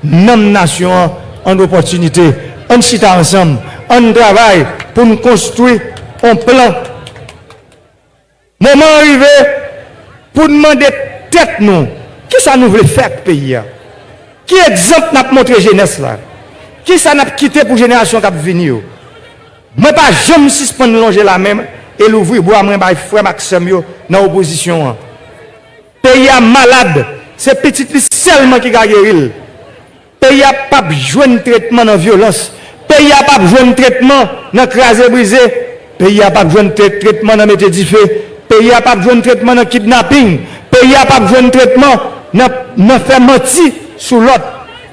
nanm nasyon an an opòtinite. Ann chita ansanm, ann travay pou n konstwi on plan. Moman an rive pou n mande tèt nou, kisa nou vle fè ak peyi a? Ki egzanp n ap montre jenès la? Kisa n ap kite pou jenerasyon k ap vini yo? Mwen pa janm sispann lonje lamen e louvri bra mwen bay frè m ak sè m yo nan opozisyon an. Peyi a malad, se pitit li sèlman ki ka geri l. Peyi a p ap jwenn tretman nan vyolans. Peyi a p ap jwenn tretman nan kraze brize. Peyi a p ap jwenn tre- tretman nan mete dife. Peyi a p ap jwenn tretman nan kidnaping. Peyi a p ap jwenn tretman nan, nan fè manti sou lòt.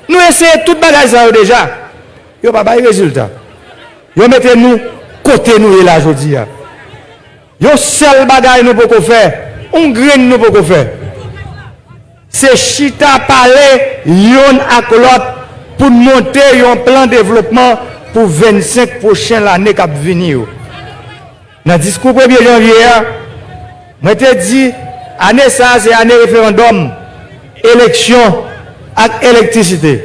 Nou eseye tout bagay sa yo deja. Yo pa bay rezilta. Yo mete nou kote nou ye la jodi a. Yon sèl bagay nou poko fè, yon grenn nou poko fè. Se chita pale yonn ak lòt pou n monte yon plan devlopman pou vennsenk pwochen lane k ap vini yo. Nan diskou premye janvye a, mwen te di ane sa a se ane referandòm, eleksyon ak elektrisite.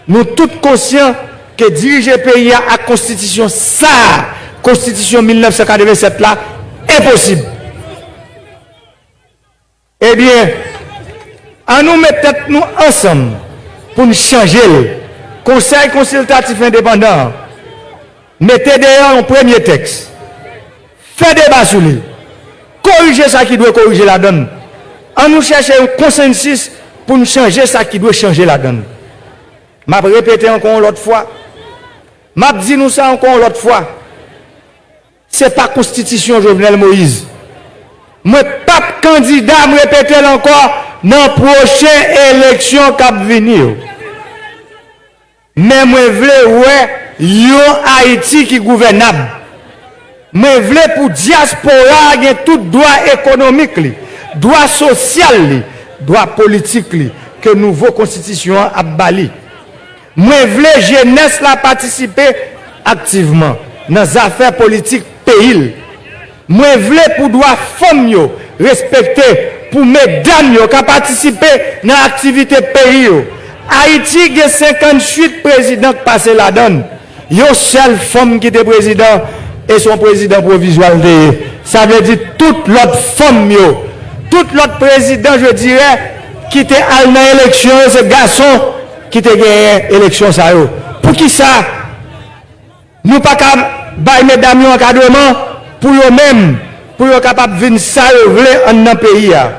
Nou tout konsyan ke dirije peyi a ak konstitisyon sa a, konstitisyon mil nèf san katrevennsèt la, enposib. Ebyen, ann nou met tèt nou ansanm pou n chanje l. Konsèy Konsiltatif Endepandan an mete deyò yon premye tèks. Fè deba sou li. Korije sa ki dwe korije ladan l. Ann nou chèche yon konsansis pou n chanje sa ki dwe chanje ladan l. M ap repete ankò yon lòt fwa. M ap di nou sa ankò yon lòt fwa. Se pa konstitisyon Jovenel Moïse. Mwen p ap kandida, m repete l ankò, nan pwochen eleksyon k ap vini yo. Men mwen vle wè yon Ayiti ki gouvènab. Mwen vle pou dyaspora a gen tout dwa ekonomik li, dwa sosyal li, dwa politik li ke nouvo konstitisyon an ap ba li. Mwen vle jenès la patisipe aktivman nan zafè politik peyi l. Mwen vle pou dwa fanm yo respekte, pou medam yo ka patisipe nan aktivite peyi yo. Ayiti gen senkantuit prezidan k pase ladan l. Yon sèl fanm ki te prezidan, e se yon prezidan pwovizwa l te ye. Sa vle di tout lòt fanm yo, tout lòt prezidan, je dirais, ki te al nan eleksyon yo, se gason ki te genyen eleksyon sa yo. Poukisa nou pa ka bay medam yo ankadreman pou yo menm, pou yo kapab vin sa yo vle anndan peyi a?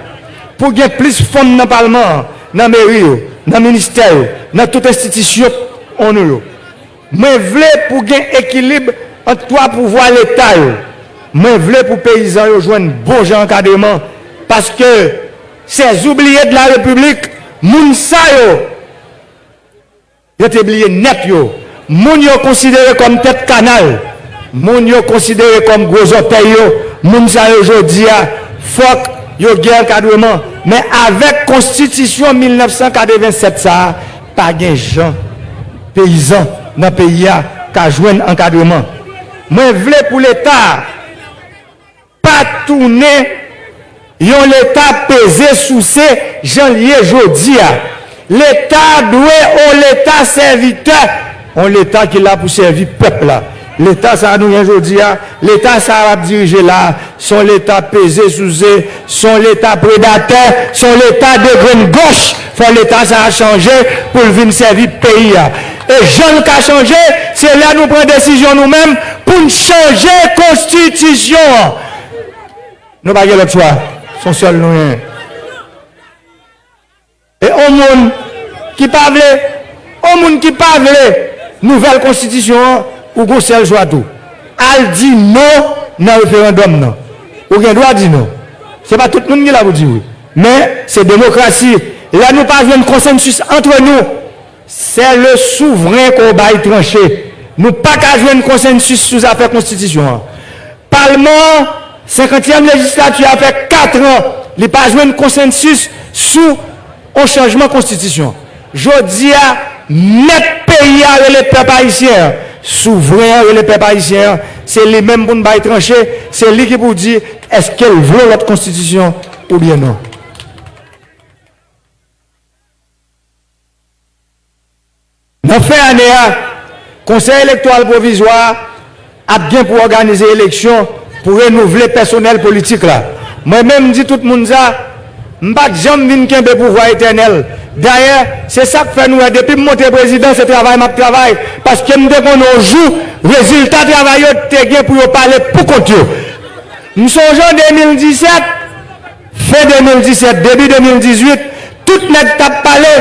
Pou gen plis fanm nan palman an, nan meri yo, nan ministè yo, nan tout enstitisyon nou yo. Mwen vle pou gen ekilib ant twa pouvwa Leta yo. Mwen vle pou peyizan yo jwenn bon jan ankadreman, paske ces oubliés de la République, moun sa yo, yo te bliye nèt yo. Moun yo konsidere kòm tèt kanal, moun yo konsidere kòm gwo zòtèy yo, moun sa yo jodi a, fòk yo gen ankadreman. Men avèk konstitisyon mil nèf san katrevennsèt sa a, pa gen jan peyizan nan peyi a ka jwenn ankadreman. Mwen vle pou Leta a pa tounen yon Leta peze souse jan l ye jodi a. Leta dwe yon Leta sèvitè, yon Leta ki la pou sèvi pèp la. Leta sa a nou gen jodi a, Leta sa a w ap dirije la, se yon Leta peze souze, se yon Leta predatè, se yon Leta degrenngòch. Fò Leta sa a chanje pou l vin sèvi peyi a. E jan l ka chanje, se lè nou pran desizyon nou menm pou n chanje konstitisyon an. Nou pa gen lòt chwa. Se yon sèl nou genyen. E yon moun ki pa vle, yon moun ki pa vle nouvèl konstitisyon an, ou gon sèl chwa tou. Al di non nan referandòm nan. Ou gen dwa di non. Se pa tout moun ki la pou di wi. Men, se demokrasi. Lè nou pa jwenn konsansis antre nou, c'est le souverain qu'on bay tranche. Nou pa ka jwenn konsansis sou zafè konstitisyon an. Palman an, senkantyèm lejislati a fè kat an, li pa jwenn konsansis sou yon chanjman konstitisyon. Jodi a, mèt peyi a rele pèp ayisyen an, souvren an rele pèp ayisyen an, se li menm pou n bay tranche, se li ki pou di èske l vle yon lòt konstitisyon oubyen non. Nan fen ane a, Konsèy Elektoral Pwovizwa a ap gen pou òganize eleksyon pou renouvle pèsonèl politik la. Mwen menm, m di tout moun sa, m pa t janm vin kenbe pouvwa etènèl. Dayè, se sa k fè nou wè depi m monte prezidan, se travay m ap travay, paske m te konnen yon jou, rezilta travay yo te gen pou yo pale pou kont yo. M sonje an de mil disèt, fen de mil disèt, debi de mil dizuit, tout nèg t ap pale,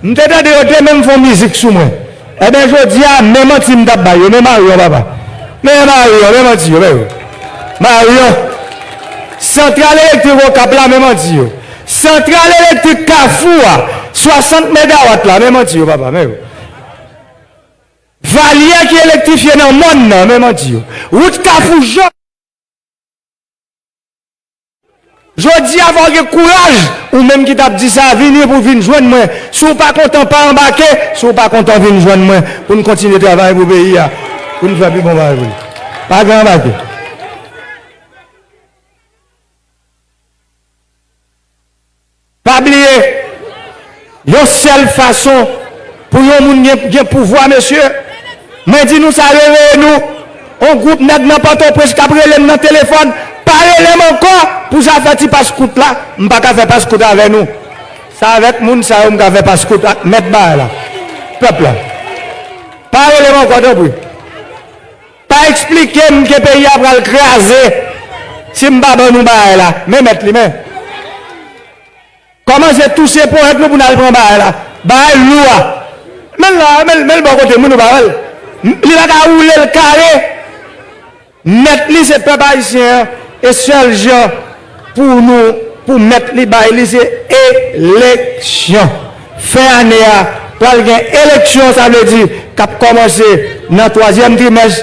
m te tande yo te menm fè yon mizik sou mwen. Ebyen, jodi a, men manti m t ap bay yo, men mari an, papa. Men mari an, men manti yo, men yo. Mari an. Santral elektrik Okap la, men manti yo. Santral elektrik Kafou a, swasant megawat la, men manti yo, papa, men yo. Valyè ki elektrifye nan mòn nan, men manti yo. Wout Kafou Jòn. Jodi a, fò w gen kouraj, ou menm ki t ap di sa, vini pou w vin jwenn mwen. Si w pa kontan, pa anbake. Si w pa kontan, vin jwenn mwen pou n kontinye travay pou peyi a, pou n fè pi bon bagay pou li. Pa gen anbake. Pa bliye, yon sèl fason pou yon moun gen, gen pouvwa, mesye, mwen di nou sa, reveye nou. On gwoup nèg nan Pòtoprens k ap rele m nan telefòn, pa rele m ankò pou zafè ti paskout la. M pa ka fè paskout avè nou. Se avèk moun sa yo m ka fè paskout ak mèt bagay la, pèp la. Pa rele m ankò, tanpri. Pa eksplike m ke peyi a pral kraze si m pa ban nou bagay la. Men mèt li, men. Kòmanse touse ponyèt nou pou n al pran bagay la. Bagay lou a. Men l la, men l, men l bò kote moun ou pa wè l. Li pa ka woule l kare. Mèt li se pèp ayisyen an. E sèl jan pou nou, pou mèt li bay li se eleksyon. Fen ane a, pral gen eleksyon, sa vle di k ap kòmanse nan twazyèm trimès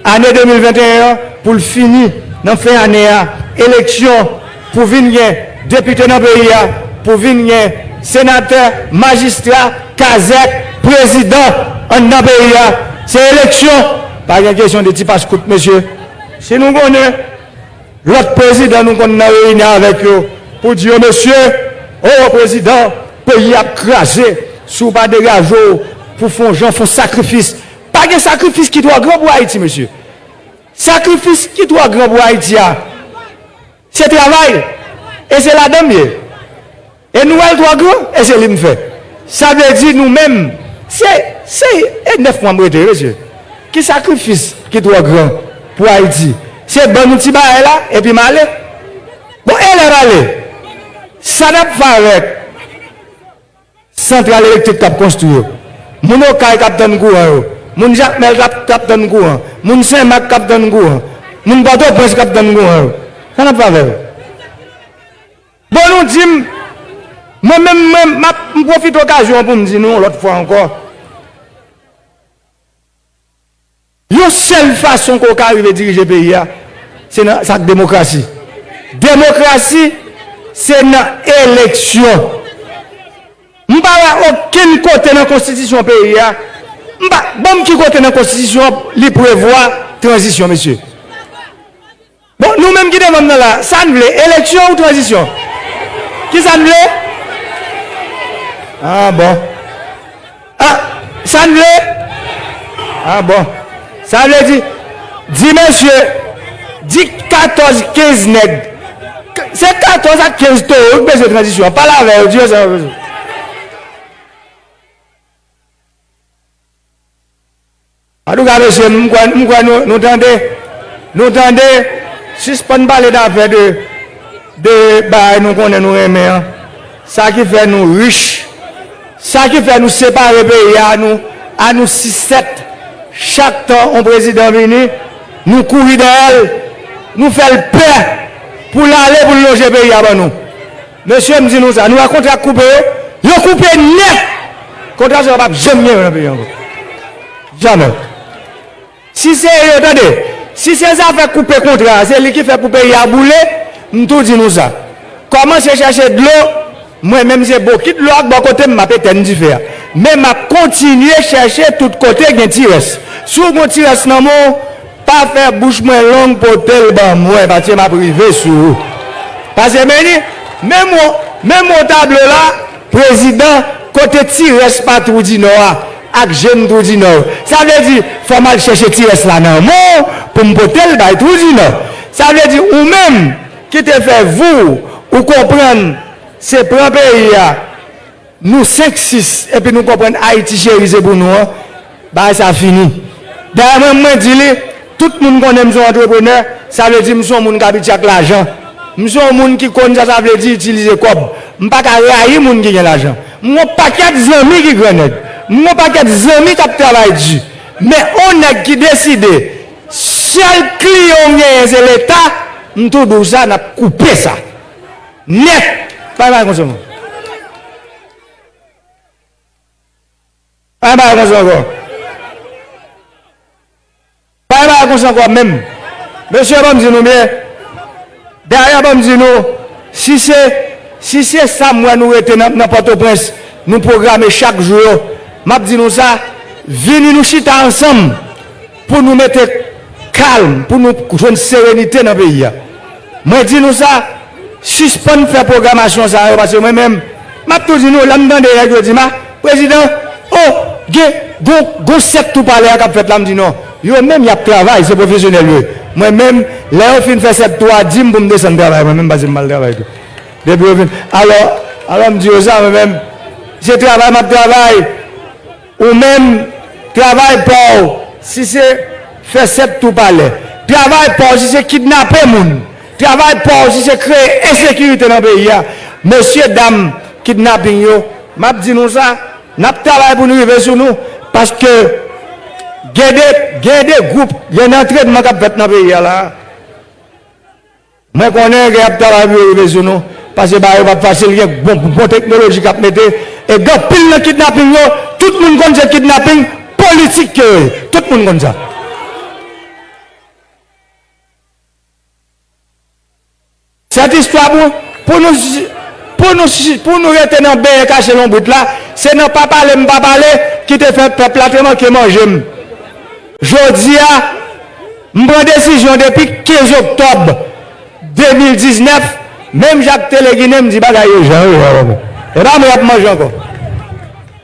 ane de mil venteyen an pou l fini nan fen ane a. Eleksyon pou vin gen depite nan peyi a, pou vin gen senatè, majistra, kazèk, prezidan anndan peyi a. Se eleksyon, pa gen kesyon de ti paskout, mesye. Si nou konnen lòt prezidan nou konn nan reyini avèk yo pou di yo, mesye, o prezidan, peyi ap kraze, si w pa degaje w pou fè yon jan, fè yon sakrifis. Pa gen sakrifis ki twò gran pou Ayiti, mesye. Sakrifis ki twò gran pou Ayiti a, se travay. E se ladan m ye. E nou wè l twò gran, e se li m fè. Sa vle di nou menm, se, se, e nèf mwa m rete, mesye. Ki sakrifis ki twò gran pou Ayiti? Se ban nou ti bagay la, epi m ale. Bon, e lè m ale, sa n ap fè avèk santral elektrik k ap konstwi yo? Moun Okay k ap tann kouran yo, moun Jakmèl k ap, k ap tann kouran, moun Senmak k ap tann kouran, moun Pòtoprens k ap tann kouran yo, sa n ap fè avè yo? Bon, nou di m, mwen menm, mwen, m ap, m pwofite okazyon an pou m di nou yon lòt fwa ankò. Yon sèl fason ke w ka rive dirije peyi a, se nan, se ak demokrasi. Demokrasi, se nan eleksyon. M pa wè okenn kote nan konstitisyon peyi a, m pa, ban m ki kote nan konstitisyon an li prevwa tranzisyon, mesye. Bon, nou menm ki devan m nan la, sa n vle, eleksyon ou tranzisyon? Kisa n vle? Ah, bon. Ah, sa n vle? Ah, bon. Sa vle di, di mesye, di katòz, kenz nèg. Se katòz ak kenz towo ki bezwen tranzisyon an. Pale avè yo, di yo sa yo bezwen. Antouka, mesye, m kwè, m kwè nou, nou tande. Nou tande, sispann pale dafè de, de bagay nou konnen nou renmen an. Sa ki fè nou rich, sa ki fè nou separe peyi a, nou, a nou sis sèt. Chak tan yon prezidan vini, nou kouri dèyè l, nou fè l pè pou l ale, pou l lonje peyi a ban nou. Mesye, m di nou sa, nou wè kontra k koupe yo? Yo koupe nèt! Kontra sa yo p ap janm gen nan peyi ankò. Jamè. Si se yo, tande, si se zafè koupe kontra a, se li ki fè pou peyi a boule, m tou di nou sa. Kòmanse chèche dlo, mwen menm se bokit dlo ak bò kote m, m ap etenn dife a. Men m ap kontinye chèche tout kote gen ti rès. Si w gon ti rès nan men w, pa fè bouch mwen long, pote l ban mwen, paske m ap rive sou ou. Paske, men ni, menm w, menm w tablo la, prezidan, kote ti rès pa Twou di Nò a, ak jèn Twou di Nò yo. Sa vle di, fò m al chèche ti rès la nan men w pou m pote l bay Twou di Nò. Sa vle di, ou menm ki te fè vou, ou konprann, se pran peyi a, nou senk, sis, epi nou konprann Ayiti cheri se pou nou an, bagay sa fini. Dayè, mwen, mwen di li, tout moun konnen m se yon antreprenè, sa vle di m se yon moun k abitye ak lajan. M se yon moun ki konn sa sa vle di itilize kòb. M pa ka rayi moun ki gen lajan. M gon pakèt zanmi ki gran nèg. M gon pakèt zanmi k ap travay di. Men on nèg ki deside, sèl kliyan w genyen se Leta, m tou di w sa, n ap koupe sa. Nèt! Pa bay konsa ankò. Pa bay konsa ankò. Pa bay konsa ankò menm. Mesye, ban m di nou byen. Dayè, ban m di nou, si se, si se sa m wè nou rete nan, nan Pòtoprens, nou pwograme chak jou yo, m ap di nou sa, vini nou chita ansanm pou nou mete kalm, pou nou jwenn serenite nan peyi a. Mwen di nou sa, sispann fè pwogramasyon sa yo, paske mwen menm, m ap tou di nou, lè m tande nèg yo di m, a, prezidan, o, gen, gon, gon sèt tou palè a k ap fèt la, m di non. Yo menm, y ap travay, se pwofesyonèl yo ye. Mwen menm, lè yo fin fè sèt tou a, di m pou m desann travay, mwen menm, paske m pral travay tou. Depi yo fin, alò, alò m di yo sa, mwen menm, se travay m ap travay. Ou menm, travay pa w, si se fè sèt tou palè. Travay pa w, si se kidnape moun. Travay pa w, si se kreye ensekirite nan peyi a. Mesye, dam, kidnaping yo, m ap di nou sa, n ap travay pou n rive sou nou, paske gen de, gen de gwoup, gen de antrenman k ap fèt nan peyi a la. Mwen konnen gen y ap travay pou yo rive sou nou, paske bagay yo p ap fasil, gen bon, bon teknoloji k ap mete, e gen anpil nan kidnaping yo, tout moun konn se kidnaping politik ke yo ye. Tout moun konn sa. Sèt istwa pou, pou nou, pou nou, pou nou rete nan benyen kache lonbrit la, se nan pa pale m pa pale ki te fè pèp la te manke manje m. Jodi a, m pran desizyon depi kenz oktòb de mil diznèf, menm Jacques Téléguiné, m di bagay yo jan yo ye. E pa mwen y ap manje ankò.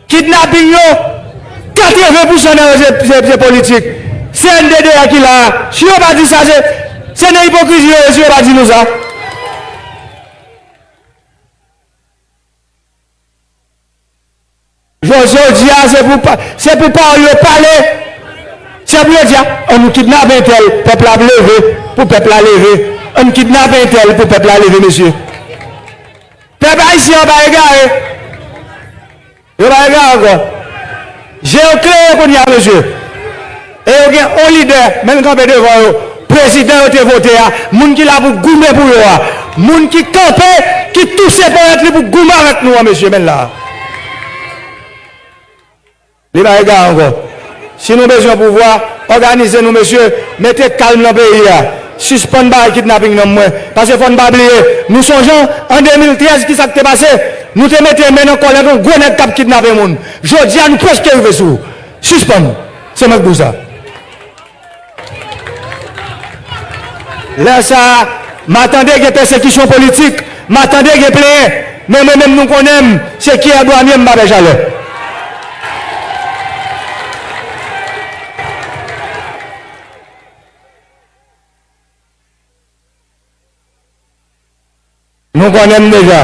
Kidnaping yo, katreven pousan nan yo se, se, se politik. Se N D D A ki la a. Si yo pa di sa, se, se nan ipokrizi yo ye, si yo pa di nou sa. Jodi, jodi a, se pou pa, se pou pawòl yo pale. Se pou yo di, a, ann nou kidnape entèl, pèp la ap leve, pou pèp la leve. Ann kidnape entèl, pou pèp la leve, mesye. Pèp ayisyen an pa egare. Yo pa egare ankò. Je yo klere kounye a, mesye. E yo gen on lidè, men l kanpe devan yo. Prezidan yo te vote a, moun ki la pou goumen pou yo a, moun ki kanpe, ki touse ponyèt li pou goumen avèk nou an, mesye, men l la. Li pa egare ankò. Si nou bezwen pouvwa, òganize nou, mesye, mete kalm nan peyi a. Sispann bay kidnaping nan mwen. Paske fò n pa bliye, nou sonje, an de mil trèz, ki sa k te pase? Nou te mete men nan kòlèt yon gwo nèg k ap kidnape moun. Jodi a, nou prèske rive sou ou. Sispann. Se mwen k di w sa. Lè sa a, m a tande gen pèsekisyon politik, m a tande gen plenyen, men mwen menm nou konnen m, se kiyè bwa m ye, m pa pè chalè. Nou konnen m deja.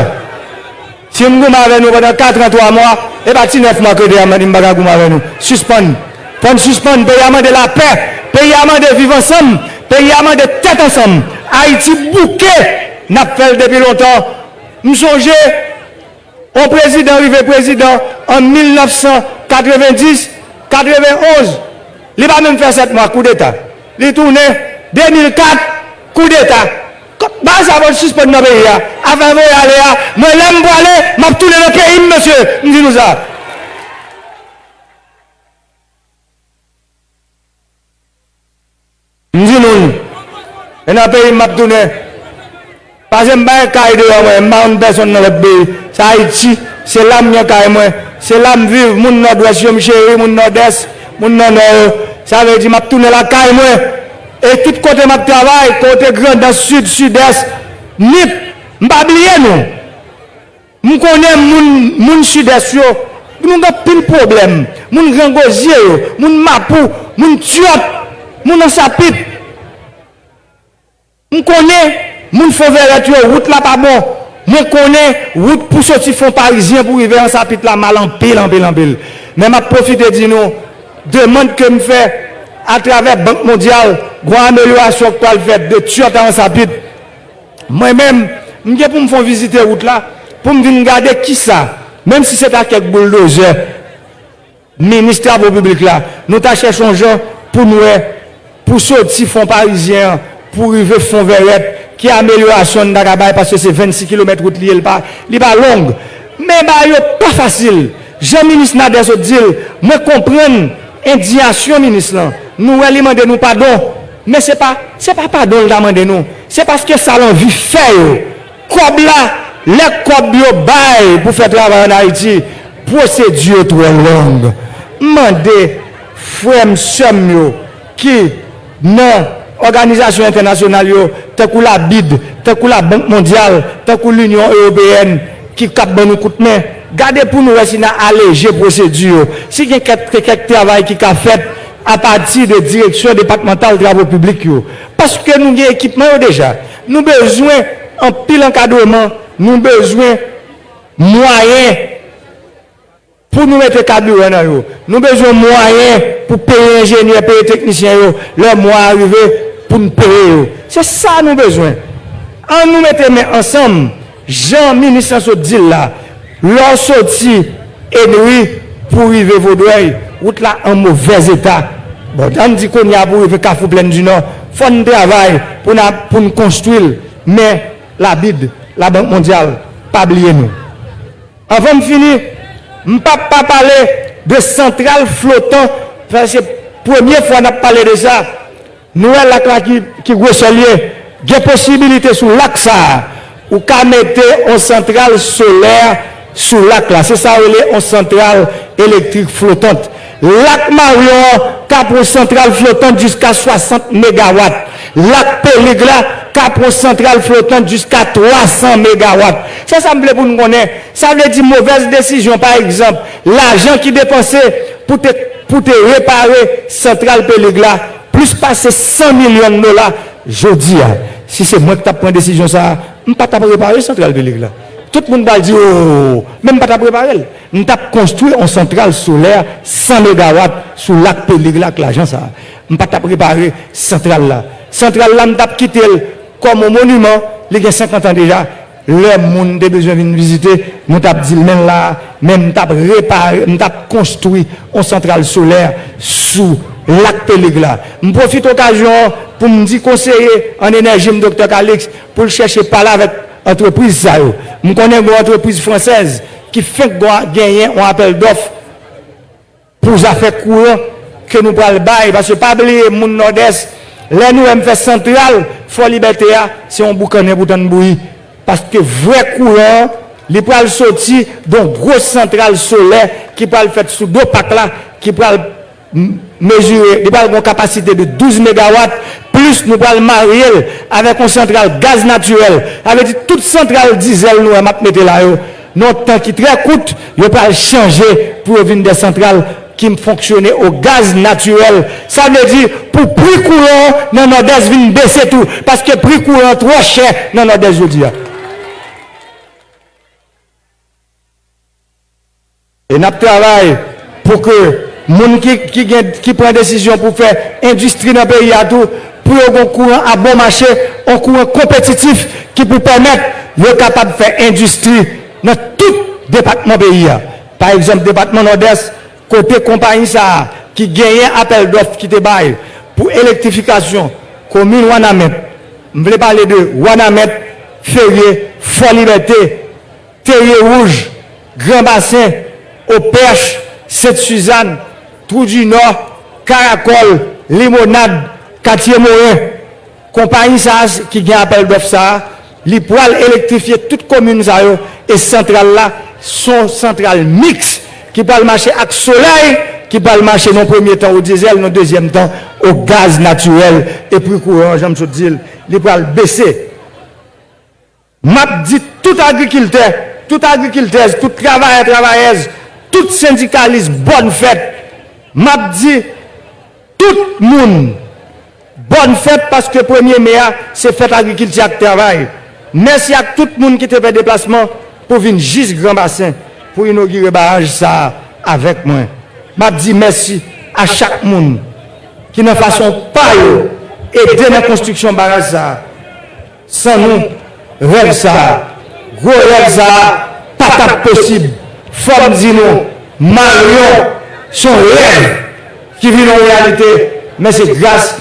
Si m goumen avè nou pandan katran twa mwa, e pa ti nèf mwa ke deja m di m pa ka goumen avè nou. Sispann. Fò n sispann. Peyi a mande lapè. Peyi a mande viv ansanm. Peyi a mande tèt ansanm. Ayiti bouke. N ap fè l depi lontan. M sonje, yon prezidan rive prezidan an mil nèf san katrevenndis, katrevenn-onz. Li pa menm fè sèt mwa, koudeta. Li tounen, de mil kat, koudeta. Bagay sa fò l sispann nan peyi a. Afè voye ale a, mwen lè m prale, m ap tounen nan peyi m, mesye. M di nou sa. M di nou, e nan peyi m m ap tounen. Paske m pa gen kay deyò mwen, m pa konn pèsonn nan lòt peyi. Se Ayiti, se la m gen kay mwen, se la m viv, moun Nòdwès yo m cheri, moun Nòdès, moun nan Nò yo. Sa vle di m ap tounen lakay mwen. E tout kote m ap travay, kote Grandans, Sid, Sidès, Nip, m pa bliye nou. M konnen moun, moun Sidès yo, nou gen anpil pwoblèm. Moun Grangozye yo, moun Mapou, moun Tyòt, moun Ansapit. M konnen moun Fonvèrèt yo, wout la pa bon. Mwen konnen wout pou soti Fon Parizyen pou rive Ansapit la mal anpil, anpil, anpil. Men m ap pwofite di nou, demann ke m fè atravè Bank Mondyal, gon amelyorasyon k pral fèt de Tyòt a Ansapit. Mwen menm, m gen pou m fè yon vizite wout la, pou m vin gade kisa, menm si se ta kèk bouldozè, minis travo piblik la, nou ta chèche yon jan pou n wè, pou soti Fon Parizyen an, pou rive Fonvèrèt, ki amelyorasyon n ta ka bay, paske se vennsis kilomèt wout li ye, li pa, li pa long. Men bagay yo pa fasil. Jan minis Nader sot di l, mwen konprann endiyasyon minis lan. Nou wè li mande nou padon. Men se pa, se pa padon l ta mande nou. Se paske sa l anvi fè yo. Kòb la, lè kòb yo bay pou fè travay ann Ayiti, pwosedi yo twò long. M mande frè m, sè m yo ki nan òganizasyon entènasyonal yo, tankou la bid, tankou Labank Mondyal, tankou Linyon Ewopeyèn, ki k ap ban nou kout men, gade pou nou wè si n a aleje pwosedi yo, si gen kèk, kèk travay ki ka fèt apati de direksyon depatmantal travo piblik yo. Paske nou gen ekipman yo deja. Nou bezwen anpil ankadreman, nou bezwen mwayen pou nou mete kabiran nan yo. Nou bezwen mwayen pou peye enjenyè, peye teknisyen yo. Lè mwa a rive, pou n peye yo. Se sa nou bezwen. An nou mete men ansanm, jan minis lan sot di l la. Lè w soti Enri pou rive Vodrèy, wout la an movèz eta. Bon, ann di kounye a pou rive Kafou Plèn di Nò, fò n travay pou n, pou n konstwi l. Men, Labid, Labank Mondyal, pa bliye nou. Anvan m fini, m p ap pa pale de santral flotan, sa se premye fwa n ap pale de sa. Nou wè lak la ki, ki gwosè l ye, gen posibilite sou lak sa a, ou ka mete yon santral solè sou lak la. Se sa yo rele yon santral elektrik flotant. Lak Maryon an ka pran yon santral flotant jiska swasant megawat. Lak Pelig la ka pran yon santral flotant jiska twa san megawat. Se sa m vle pou n konnen. Sa vle di movèz desizyon, pa egzanp, lajan ki depanse pou te, pou te repare santral Pelig la, plis pase san milyon dola, jodi a, si se mwen ki t ap pran desizyon sa a, m pa t ap repare santral Pelig la. Tout moun pral di, o, men m pa t ap repare l. M t ap konstwi yon santral solè san megawat sou lak Pelig la ak lajan sa a. M pa t ap repare santral la. Santral la, m t ap kite l kòm yon moniman, li gen senkant an deja. Lè moun te bezwen vin vizite, nou t ap di l, men l la, men m t ap repare, m t ap konstwi yon santral solè sou lak Pelig la. M pwofite okazyon an pou m di konseye an enèji m, Doktè Calixte, pou l chèche pale avèk antrepriz sa yo. M konnen gen yon antrepriz fransèz ki fenk gon, genyen yon apèl dòf pou zafè kouran ke nou pral bay, paske pa bliye moun Nòdès, lè nou wè m fè santral Fò Libète a, se yon boukannen pou tann bouyi, paske vrè kouran an, li pral soti de yon gwo santral solè ki pral fèt sou do pak la, ki pral m-, mezire, li pral gen yon kapasite de douz megawat, plis nou pral marye l avèk yon santral gaz natirèl. Sa vle di tout santral dizèl nou wè m ap mete la yo, nan yon tan ki trè kout, yo pral chanje pou yo vin de santral ki fonksyone o gaz natirèl. Sa vle di, pou pri kouran an nan Nòdès vin bese tou, paske pri kouran an twò chè nan Nòdès jodi a. E n ap travay pou ke moun ki, ki gen, ki pran desizyon pou fè endistri nan peyi a tou, pou yo gen kouran a bon mache, yon kouran konpetitif ki pou pèmèt yo kapab fè endistri nan tout depatman peyi a. Pa egzanp, depatman Nòdès, kote konpayi sa a ki genyen apèl dòf ki te bay pou elektrifikasyon komin Wanament, m vle pale de Wanament, Ferye, Fò Libète, Terye Wouj, Gran Basen, Opèch, Sent Sizàn, Twou di Nò, Karakòl, Limonad, Katye Moren. Konpayi sa a ki gen apèl dòf sa a, li pral elektrifye tout komin sa yo, e santral la, se yon santral miks ki pral mache ak solèy, ki pral mache nan premye tan o dyezèl, nan dezyèm tan o gaz natirèl, e pri kouran an, jan m sot di l, li pral bese. M ap di tout agrikiltè, tout agrikiltèz, tout travayè, travayèz, tout sendikalis, bòn fèt. M ap di tout moun, bòn fèt, paske premye me a, se fèt agrikilti ak travay. Mèsi ak tout moun ki te fè deplasman pou vin jis Gran Basen pou inogire baraj sa a avèk mwen. M ap di mèsi a chak moun ki nan fason pa yo ede nan konstriksyon baraj sa a. San nou, rèv sa a, gwo rèv sa a, pa t ap posib. Fò m di nou, Maryon, se yon rèv ki vin yon reyalite, men se gras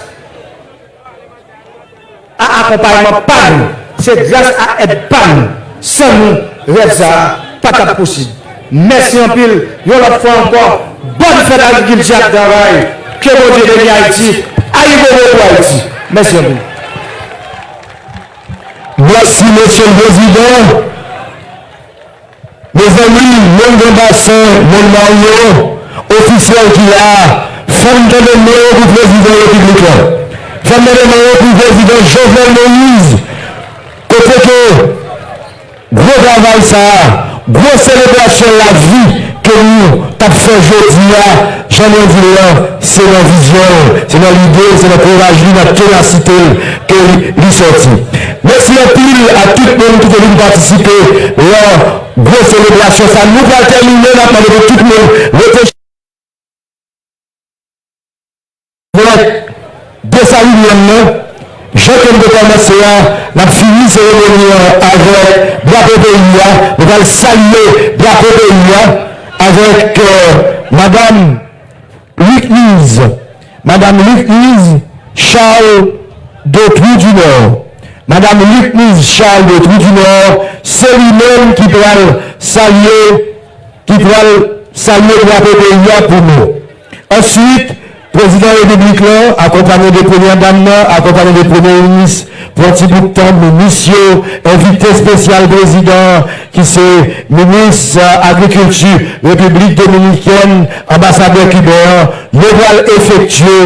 a akonpayman pa nou, se gras a èd pa nou. San nou, rèv sa a pa t ap posib. Mèsi anpil, yon lòt fwa ankò, bòn fèt agrikilti ak travay. Ke Bondye beni Ayiti, ayibobo pou Ayiti. Mèsi anpil. Mèsi, Mesye le Prezidan. Mezanmi, moun Gran Basen, moun Maryon, ofisyèl ki la a, fè m tande non yo pou Prezidan Repiblik la. Fè m tande non yo pou Prezidan Jovenel Moïse. Kote ke gwo travay sa a, gwo selebrasyon lavi ke nou t ap fè jodi a, jan mwen di l lan, se nan vizyon l, se nan lide l, se nan kouraj li, nan tenasite l ke li, li sòti. Mèsi anpil a tout moun ki te vin patisipe nan gwo selebrasyon sa a. Nou pral tèmine, n ap mande pou tout moun rete. Avèk Desalinyèn nan, jan ke n te kòmanse a, n ap fini seremoni an avèk drapo peyi a. Nou pral salye drapo peyi a avèk, euh, Madanm Lucknise, Madanm Lucknise Charles de Trou du Nord. Madanm Lucknise Charles de Trou du Nord, se li menm ki pral salye, ki pral salye drapo peyi a pou nou. Answit, Prezidan Repiblik lan, akonpanye de Premyè Dam nan, akonpanye de Premye Minis, pran ti bout tan, minis yo, envite espesyal prezidan an, ki se minis, euh, agrikilti Repiblik Dominikèn, anbasadè kiben an, yo pral efektye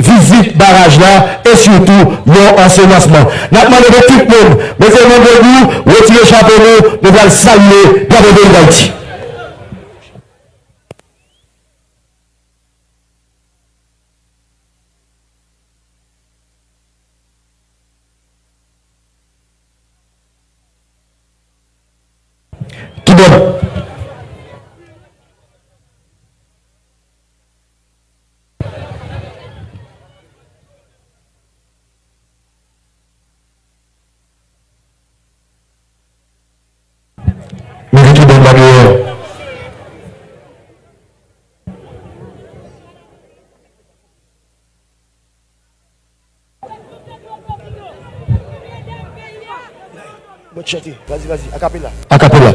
vizit baraj la e sitou yon ansevansman. N ap mande de tout moun, mete men debout, retire chapo nou, nou pral salye drapo peyi Dayiti. Kibòd. Mete kibòd la deyò. Mwen chante. Vas-y, vas-y, a cappella. A cappella.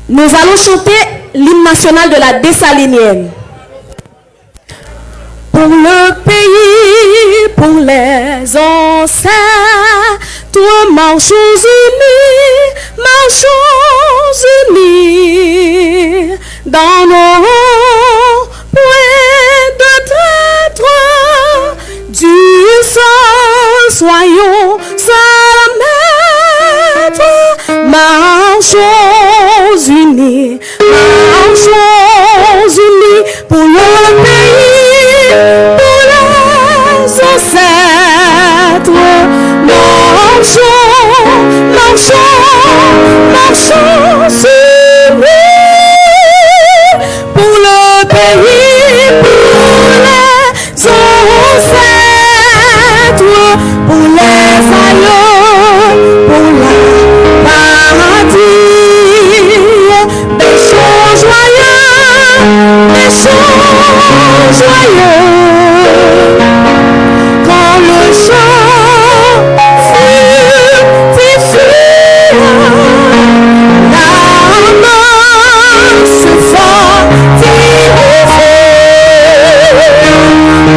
Nous allons chanter l'hymne national de la Dessalinienne. Pour le pays, pour les ancêtres, marchons unis, marchons unis, dans nos points de traître, du sang, soyons armés. Nations Unies, Nations Unies pour le pays, pour les ancêtres. Marchons, marchons, Nations Unies pour le pays, pour les ancêtres, pour les aïeux, pour la patrie. Des chants joyeux, des chants joyeux. Quand le chant fructifie, la main se fortifie.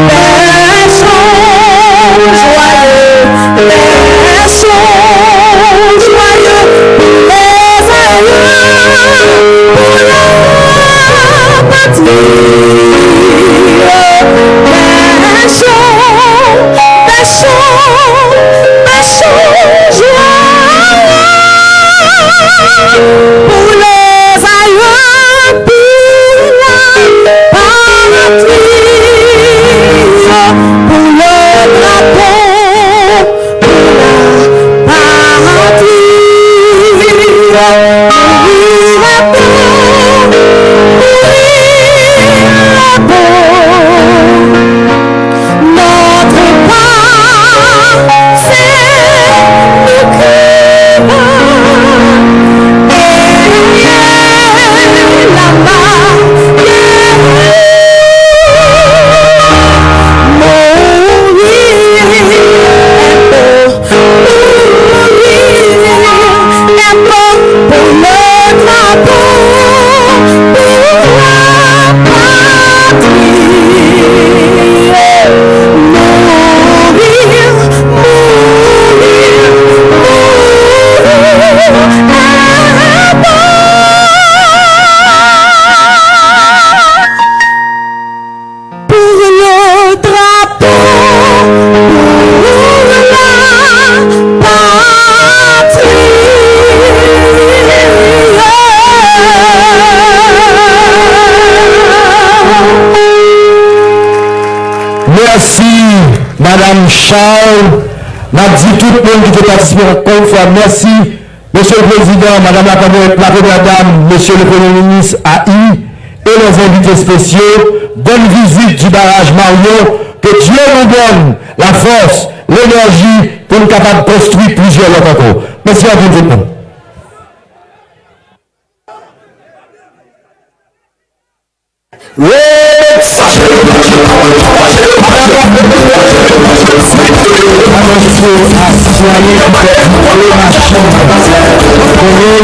Des chants joyeux, des chants joyeux pour les aïeux, pour la patrie. Des chants, des chants, des chants joyeux pour les aïeux, pour la patrie, pour le drapeau, pour la patrie. Mourir à Pau, mourir à Pau. Notre passé nous crie, et la martyre. Mourir est beau, mourir est beau pour le drapeau, pour la patrie. Mourir, mourir, mourir est beau. Pour le drapeau, pour la patrie. Mèsi, Madanm Charles. N ap di tout moun ki te patisipe ankò yon fwa mèsi. Monsieur le Président, Madame la Première, la Première Dame, Monsieur le Premier ministre A I et les invités spéciaux, bonne visite du barrage Marion, que Dieu nous donne la force, l'énergie pour nous capables de construire plusieurs autres encore. Mèsi anpil tout moun. Remèt sa. Li di li fè dis gwo machin nan. Jan ke moun nan bòs vil la, se nan bòs ke l ye,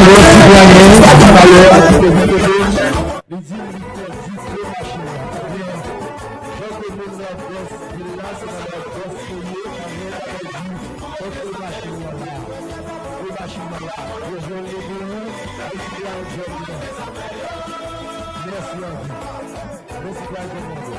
men li pèdi kont machin nan la. Gwo machin nan la. Yo jwenn li pou li, li di a yon jèn li. Mèsi anpil. Mèsi pou a jèn li.